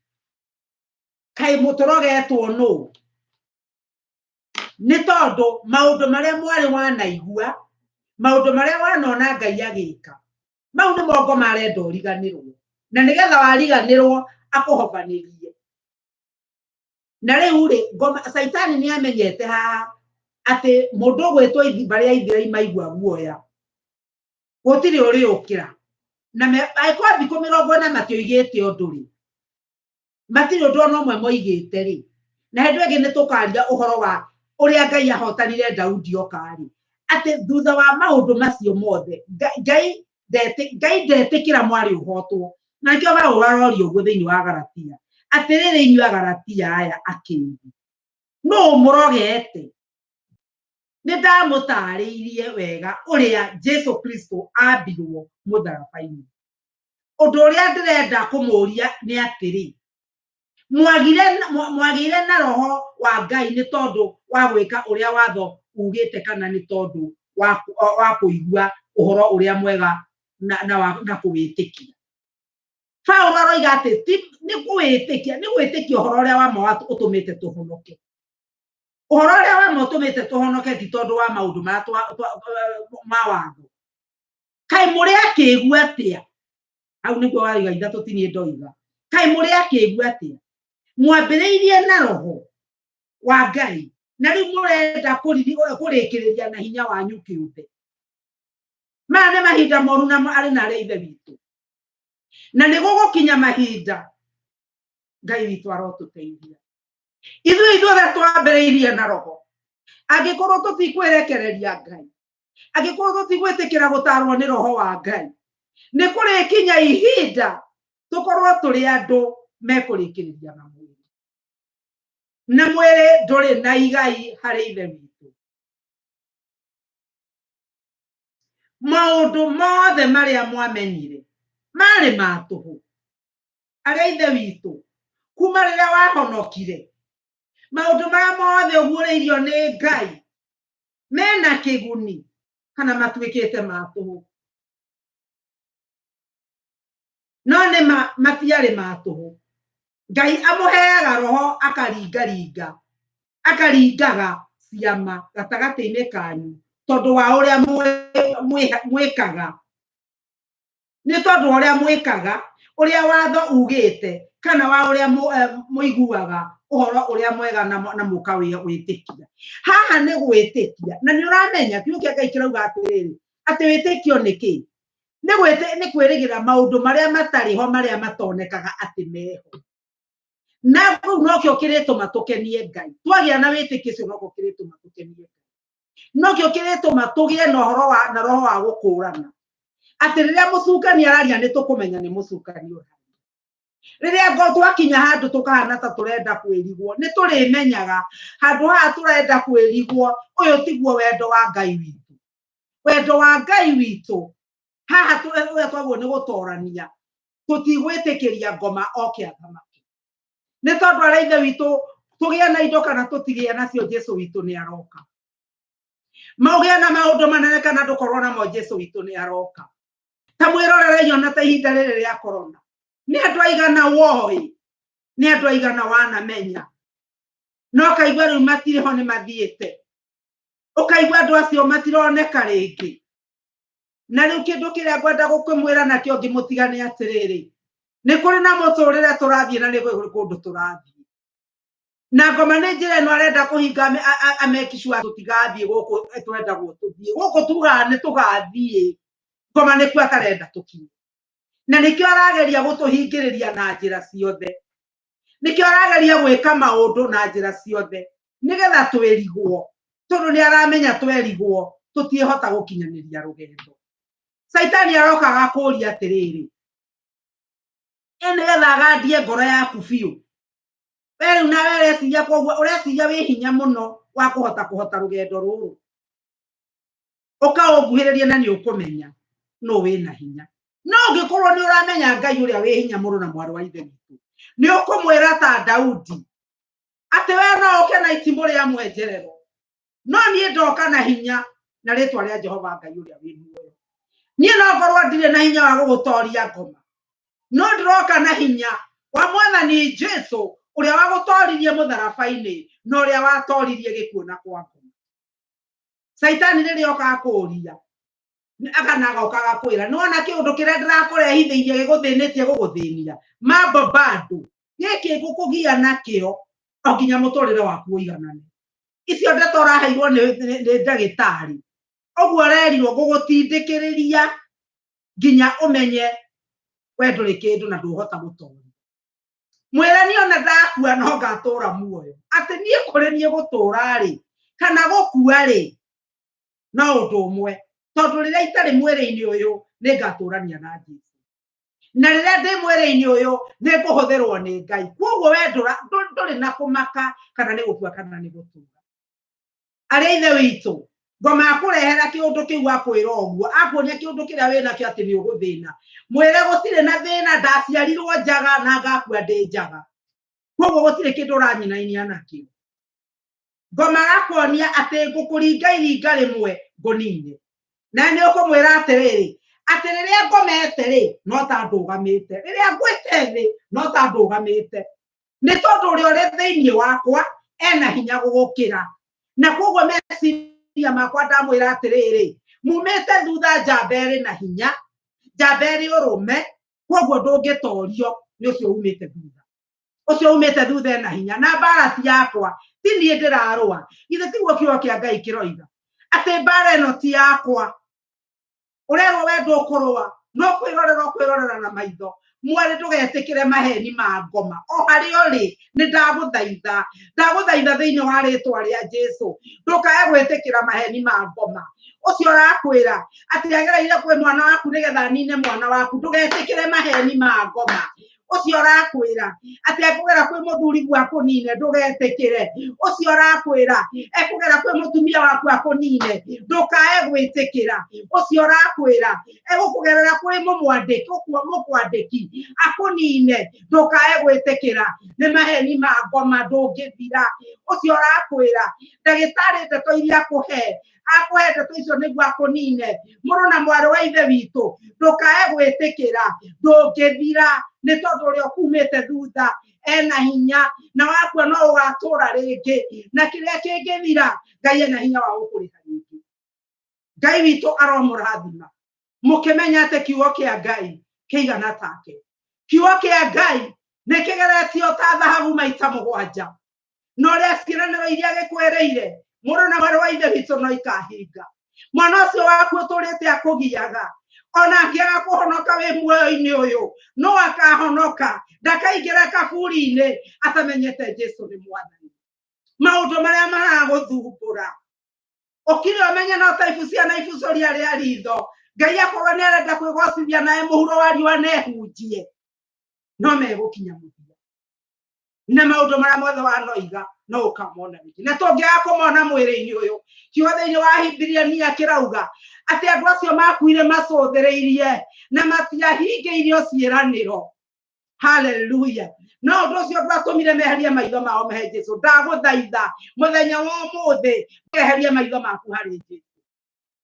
Kaĩ mũtũrogetwo nũ? Nĩ tondũ maũndũ marĩa mwarĩ wanaigua, maũndũ marĩa wanona Ngai agĩka, mau nĩ mongo marenda ũriganĩrwo. Na nĩgetha wariganĩrwo akũhobanĩrie. Na rĩu rĩ, ngoma, Caitani nĩ amenyete haha atĩ mũndũ ũgwĩtwo mbarĩ ya Ithiraeli maigua guoya, gũtirĩ ũrĩũkĩra. Na angĩkorwo thikũ mĩrongo ĩna matioigĩte ũndũ rĩ, matirĩ ũndũ ona ũmwe moigĩte rĩ. Na hĩndĩ ĩngĩ nĩ tũkaria ũhoro wa ũrĩa Ngai ahotanire Daudi oka rĩ, atĩ thutha wa maũndũ macio mothe, Ngai ndetĩkĩra mwarĩ ũhotwo. Na nĩkĩo Paũlũ aroria ũguo thĩinĩ wa Galatia, atĩrĩrĩ inyuĩ Agalatia aya akĩngu, nũ mũrogete? Nĩ ndamũtarĩirie wega ũrĩa Jesu Kristo ambirwo mũtharaba-inĩ. Ũndũ ũrĩa ndĩrenda kũmũria nĩ atĩrĩ, mwagĩire na roho wa Ngai nĩ tondũ wa gwĩka ũrĩa watho ugĩte kana nĩ tondũ wa kũigua ũhoro ũrĩa mwega na kũwĩtĩkia? Paulo aroiga atĩ ti nĩ kũwĩtĩkia, nĩ gwĩtĩkia ũhoro ũrĩa wa ma ũtũmĩte tũhonoke. Ũhoro ũrĩa wa ma ũtũmĩte tũhonoke ti tondũ wa maũndũ marĩa ma watho. Kaĩ mũrĩ akĩgu atĩa? Hau nĩguo waiga ithatũ ti niĩ ndoiga. Kaĩ mũrĩ akĩgu atĩa? Mwambĩrĩirie na roho wa Ngai, na rĩu mũrenda kũrĩkĩrĩria na hinya wanyu kĩũmbe. Maya nĩ mahinda moru na arĩ na arĩa ithe witũ. Na nĩ gũgũkinya mahinda Ngai witũ arotũteithia. Ithuĩ ithuothe twambĩrĩirie na roho. Angĩkorwo tũtikwĩrekereria Ngai, angĩkorwo tũtigwĩtĩkĩra gũtarwo nĩ roho wa Ngai, nĩ kũrĩkinya ihinda tũkorwo tũrĩ andũ mekũrĩkĩrĩria na mwĩrĩ. Na mwĩrĩ ndũrĩ na igai harĩ ithe witũ. Maũndũ mothe marĩa mwamenyire marĩ ma tũhũ. Arĩa ithe witũ, kuma rĩrĩa wahonokire, maũndũ marĩa mothe ũguũrĩirio nĩ Ngai mena kĩguni kana matuĩkĩte ma tũhũ. No nĩ matiarĩ ma tũhũ. Ngai amũheaga roho akaringaringa, akaringaga ciama gatagatĩ-inĩ kanyu tondũ wa ũrĩa mwĩkaga. Nĩ tondũ wa ũrĩa mwĩkaga, ũrĩa watho ugĩte, kana wa ũrĩa mũiguaga ũhoro ũrĩa mwega na mũkawĩtĩkia. Haha nĩ gwĩtĩkia, na nĩ ũramenya kiugo kĩa Ngai kĩrauga atĩrĩrĩ, atĩ wĩtĩkio nĩ kĩ? Nĩ kwĩrĩgĩrĩra maũndũ marĩa matarĩ ho, marĩa matonekaga atĩ meho. Na kũu nokĩo kĩrĩtũma tũkenie Ngai. Twagĩa na wĩtĩkio ũcio nokĩo kĩrĩtũma tũkenie Ngai. Nokĩo kĩrĩtũma tũgĩe na ũhoro wa na roho wa gũkũrana. Atĩ rĩrĩa mũcukani araria nĩ tũkũmenya nĩ mũcukani ũraria. Rĩrĩa ngo twakinya handũ tũkahana ta tũrenda kwĩrigwo, nĩ tũrĩmenyaga handũ haha tũrenda kwĩrigwo, ũyũ tiguo wendo wa Ngai witũ. Wendo wa Ngai witũ haha ũrĩa twagwo nĩ gũtorania, tũtigwĩtĩkĩria ngoma oke athamake. Nĩ tondũ arĩa ithe witũ tũgĩe na indo kana tũtigĩe nacio, Jesu witũ nĩ aroka. Maũgĩe na maũndũ manene kana ndũkorwo namo, Jesu witũ nĩ aroka. Ta mwĩrorerei ona ta ihinda rĩrĩ rĩa corona, nĩ andũ aigana woĩ, nĩ andũ aigana wanamenya, no kaigua rĩu matirĩ ho nĩ mathiĩte, ũkaigua andũ acio matironeka rĩngĩ. Na rĩu kĩndũ kĩrĩa ngwenda gũkĩmwĩra nakĩo ngĩmũtiga nĩ atĩrĩrĩ, nĩ kũrĩ na mũtũrĩre tũrathiĩ na nĩ kũrĩ kũndũ tũrathiĩ. Na ngoma nĩ njĩra ĩno arenda kũhinga ameki sure tũtigathiĩ gũkũ twendagwo tũthiĩ. Gũkũ tugaga nĩ tũgathiĩ, ngoma nĩkuo atarenda tũkinye. Na nĩkĩo arageria gũtũhingĩrĩria na njĩra ciothe. Nĩkĩo arageria gwĩka maũndũ na njĩra ciothe nĩgetha twĩrigwo, tondũ nĩ aramenya twerigwo tũtiĩhota gũkinyanĩria rũgendo. Caitani aroka agakũria atĩrĩrĩ, ĩ nĩgetha agandie ngoro yaku biũ. We rĩu nawe ũreciria koguo ũreciria wĩ hinya mũno wa kũhota kũhota rũgendo rũrũ. Ũkaũnguhĩrĩria na nĩ ũkũmenya nũ wĩna hinya. No ũngĩkorwo nĩ ũramenya Ngai ũrĩa wĩ hinya mũrũ na mwarĩ wa ithe witũ, nĩ ũkũmwĩra ta Daudi atĩ we no ũke na itimũ rĩa mwenjerero, no niĩ ndoka na hinya na rĩtwa rĩa Jehova Ngai ũrĩa wĩ muoyo. Niĩ no ngorwo ndirĩ na hinya wa gũgũtoria ngoma, no ndĩroka na hinya wa Mwathani Jesu ũrĩa wagũtoririe mũtharaba-inĩ na ũrĩa watoririe gĩkuũ na kwa ngoma. Caitani rĩrĩa oka akũria, akana agoka agakwĩra nĩ wona kĩũndũ kĩrĩa ndĩrakũrehithĩirie gĩgũthĩnĩtie gũgũthĩnia, mambo bado gĩkĩ ngũkũgia nakĩo o nginya mũtũrĩre waku ũiganane. Icio ndeto ũraheirwo nĩ ndagĩtarĩ, ũguo ũrerirwo ngũgũtindĩkĩrĩria nginya ũmenye we ndũrĩ kĩndũ na ndũhota gũtoria. Mwĩre niĩ ona ndakua no ngatũra muoyo, atĩ niĩ kũrĩ niĩ gũtũra rĩ kana gũkua rĩ no ũndũ ũmwe, tondũ rĩrĩa itarĩ mwĩrĩ-inĩ ũyũ nĩ ngatũrania na Jesu, na rĩrĩa ndĩ mwĩrĩ-inĩ ũyũ nĩ ngũhũthĩrwo nĩ Ngai. Koguo we ndũrĩ na kũmaka kana nĩ gũkua kana nĩ gũtũra. Arĩa ithe witũ, ngoma akũrehera kĩũndũ kĩu akwĩra ũguo, akuonia kĩũndũ kĩrĩa wĩnakĩo atĩ nĩ ũgũthĩna, mwĩre gũtirĩ na thĩna, ndaciarirwo njaga na ngakua ndĩ njaga, koguo gũtirĩ kĩndũ ũranyinainia nakĩo. Ngoma agakuonia atĩ ngũkũringa iringa rĩmwe ngũnine, na nĩ ũkũmwĩra atĩrĩrĩ, atĩ rĩrĩa ngomete rĩ no ta ndũgamĩte, rĩrĩa ngwĩte thĩ no ta ndũgamĩte, nĩ tondũ ũrĩa ũrĩ thĩinĩ wakwa ena hinya gũgũkĩra. Na koguo meciria makwa ndamwĩra atĩrĩrĩ, mumĩte thutha njamba ĩrĩ na hinya, njamba ĩrĩ ũrũme, koguo ndũngĩtorio nĩ ũcio umĩte thutha. Ũcio umĩte thutha ena hinya, na mbara ti yakwa, ti niĩ ndĩrarũa. Githĩ tiguo kiugo kĩa Ngai kĩroiga atĩ mbara ĩno ti yakwa? Ũrerwo we ndũkũrũa, no kwĩrorera ũkwĩrorera na maitho. Mwarĩ, ndũgetĩkĩre maheni ma ngoma o harĩa ũrĩ. Nĩ ndagũthaitha, ndagũthaitha thĩinĩ wa rĩtwa rĩa Jesu, ndũkae gwĩtĩkĩra maheni ma ngoma. Ũcio ũrakwĩra atĩ agereire kwĩ mwana waku nĩgetha anine mwana waku, ndũgetĩkĩre maheni ma ngoma. Ũcio ũrakwĩra atĩ ekũgera kwĩ mũthuri guo akũnine, ndũgetĩkĩre. Ũcio ũrakwĩra ekũgera kwĩ mũtumia waku akũnine, ndũkae gwĩtĩkĩra. Ũcio ũrakwĩra egũkũgerera kwĩ mũmwandĩki, ũkuo mũkwandĩki akũnine, ndũkae gwĩtĩkĩra. Nĩ maheni ma ngoma, ndũngĩthira. Ũcio ũrakwĩra ndagĩtarĩ ndeto iria akũhe, akũhe ndeto icio nĩguo akũnine. Mũrũ na mwarĩ wa ithe witũ, ndũkae gwĩtĩkĩra, ndũngĩthira, nĩ tondũ ũrĩa ũkumĩte thutha ena hinya, na wakua no ũgatũra rĩngĩ, na kĩrĩa kĩngĩthira Ngai ena hinya wa gũkũrĩha rĩngĩ. Ngai witũ aromũrathima mũkĩmenya atĩ kiugo kĩa Ngai kĩigana take. Kiugo kĩa Ngai nĩ kĩgeretio ta thahabu maita mũgwanja, na ũrĩa ciĩranĩro iria gĩkwĩrĩire mũrũ na mwarĩ wa ithe witũ no ikahinga. Mwana ũcio waku ũtũrĩte akũgiaga, Ona angĩaga kũhonoka wĩ muoyo-inĩ ũyũ, no akahonoka, ndakaingĩra kaburi-inĩ atamenyete Jesu nĩ mwathani. Maũndũ marĩa maragũthumbũra ũkire ũmenye no ta ibucia na ibucũria rĩa ritho. Ngai akorwo nĩ arenda kwĩgocithia nawe mũhuro wa riũa na ehunjie, no megũkinya mũthia na maũndũ marĩa mothe wanoiga no ũkamona rĩngĩ. Na tũngĩaga kũmona mwĩrĩ-inĩ ũyũ, kiugo thĩinĩ wa Hibirania kĩrauga atĩ andũ acio makuire macũthĩrĩirie na matiahingĩirio ciĩranĩro. Haleluya. No ũndũ ũcio ndwatũmire meherie maitho mao mehe Jesu. Ndagũthaitha mũthenya wa ũmũthĩ eherie maitho maku harĩ Jesu.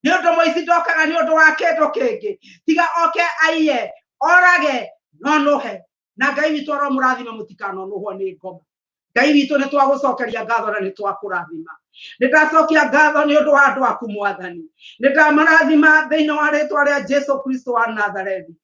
Nĩ ũndũ mũici ndokaga nĩ ũndũ wa kĩndũ kĩngĩ tiga oke aiye, orage, nonũhe. Na Ngai witũ aromũrathima, mũtikanonũhwo nĩ ngoma. Ngai witũ, nĩ twagũcokeria ngatho na nĩ twakũrathima. Nĩ ndacokia ngatho nĩ ũndũ wa andũ aku mwathani. Nĩ ndamarathima thĩinĩ wa rĩtwa rĩa Jesu Kristo wa Nazarethi.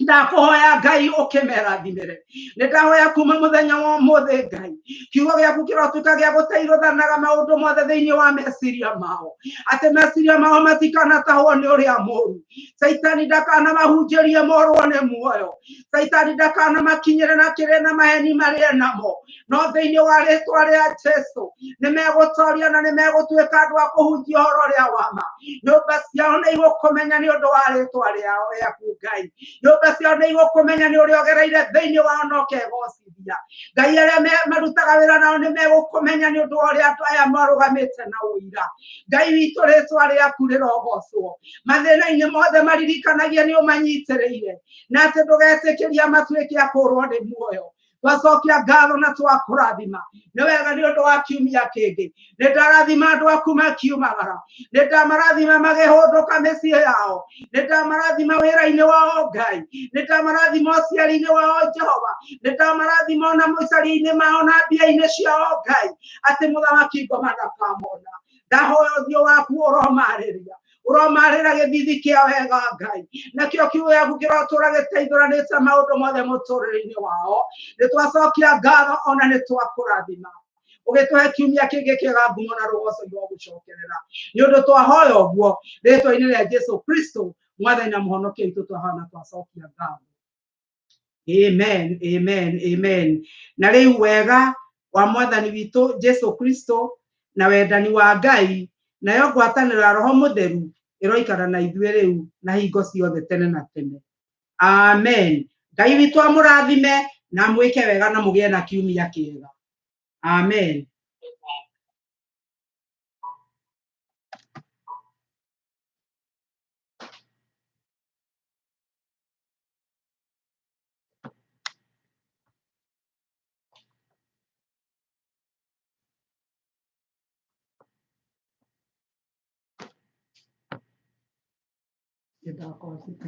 Ndakũhoya Ngai ũkĩmerathimĩre. Nĩ ndahoya kuma mũthenya wa ũmũthĩ Ngai, kiugo gĩaku kĩrotuĩka gĩa gũteithũranaga maũndũ mothe thĩinĩ wa meciria mao, atĩ meciria mao matikanatahwo nĩ ũrĩa mũru. Caitani ndakanamahunjĩrie morwo nĩ muoyo. Caitani ndakanamakinyĩre na kĩrĩ na maheni marĩe namo. No thĩinĩ wa rĩtwa rĩa Jesu nĩ megũtoria na nĩ megũtuĩka andũ a kũhunjia ũhoro ũrĩa wa ma. Nyũmba ciao nĩ igũkũmenya nĩ ũndũ wa rĩtwa rĩao rĩaku Ngai. Nyũmba ciao nĩ igũkũmenya nĩ ũrĩa ũgereire thĩinĩ wao na ũkegocithia. Ngai, arĩa marutaga wĩra nao nĩ megũkũmenya nĩ ũndũ wa ũrĩa andũ aya marũgamĩte na ũira. Ngai witũ, rĩtwa rĩaku rĩrogocwo. Mathĩna-inĩ mothe maririkanagia nĩ ũmanyitĩrĩire, na atĩ ndũgetĩkĩria matuĩke a kũũrwo nĩ muoyo. Twacokia ngatho na twakũrathima. Nĩ wega nĩ ũndũ wa kiumia kĩngĩ. Nĩ ndarathima andũ aku makiumagara, nĩ ndamarathima makĩhũndũka mĩciĩ yao, nĩ ndamarathima wĩra-inĩ wao Ngai, nĩ ndamarathima ũciari-inĩ wao Jehova, nĩ ndamarathima ona mũcaria-inĩ mao na mbia-inĩ ciao Ngai, atĩ mũthamaki ngoma ndakamona. Ndahoya ũthiũ waku ũromarĩria, ũromarĩra gĩthithi kĩa wega Ngai, nakĩo kiugo gĩaku kĩrotũra gĩteithũranĩte maũndũ mothe mũtũrĩre-inĩ wao. Nĩ twacokia ngatho ona nĩ twakũrathima ũgĩtũhe kiumia kĩngĩ kĩega. Ngumo na rũgoco igũgũcokerera nĩ ũndũ twahoya ũguo rĩtwa-inĩ rĩa Jesu Kristo, mwathani na mũhonokia witũ, twahoya na twacokia ngatho. Amen, amen, amen. Na rĩu wega wa mwathani witũ Jesu Kristo na wendani wa Ngai nayo ngwatanĩro ya Roho Mũtheru ĩroikara na ithuĩ rĩu na hingo ciothe tene na tene. Amen. Ngai witũ amũrathime na mwĩke wega na mũgĩe na kiumia kĩega. Amen. Nĩndakorwo.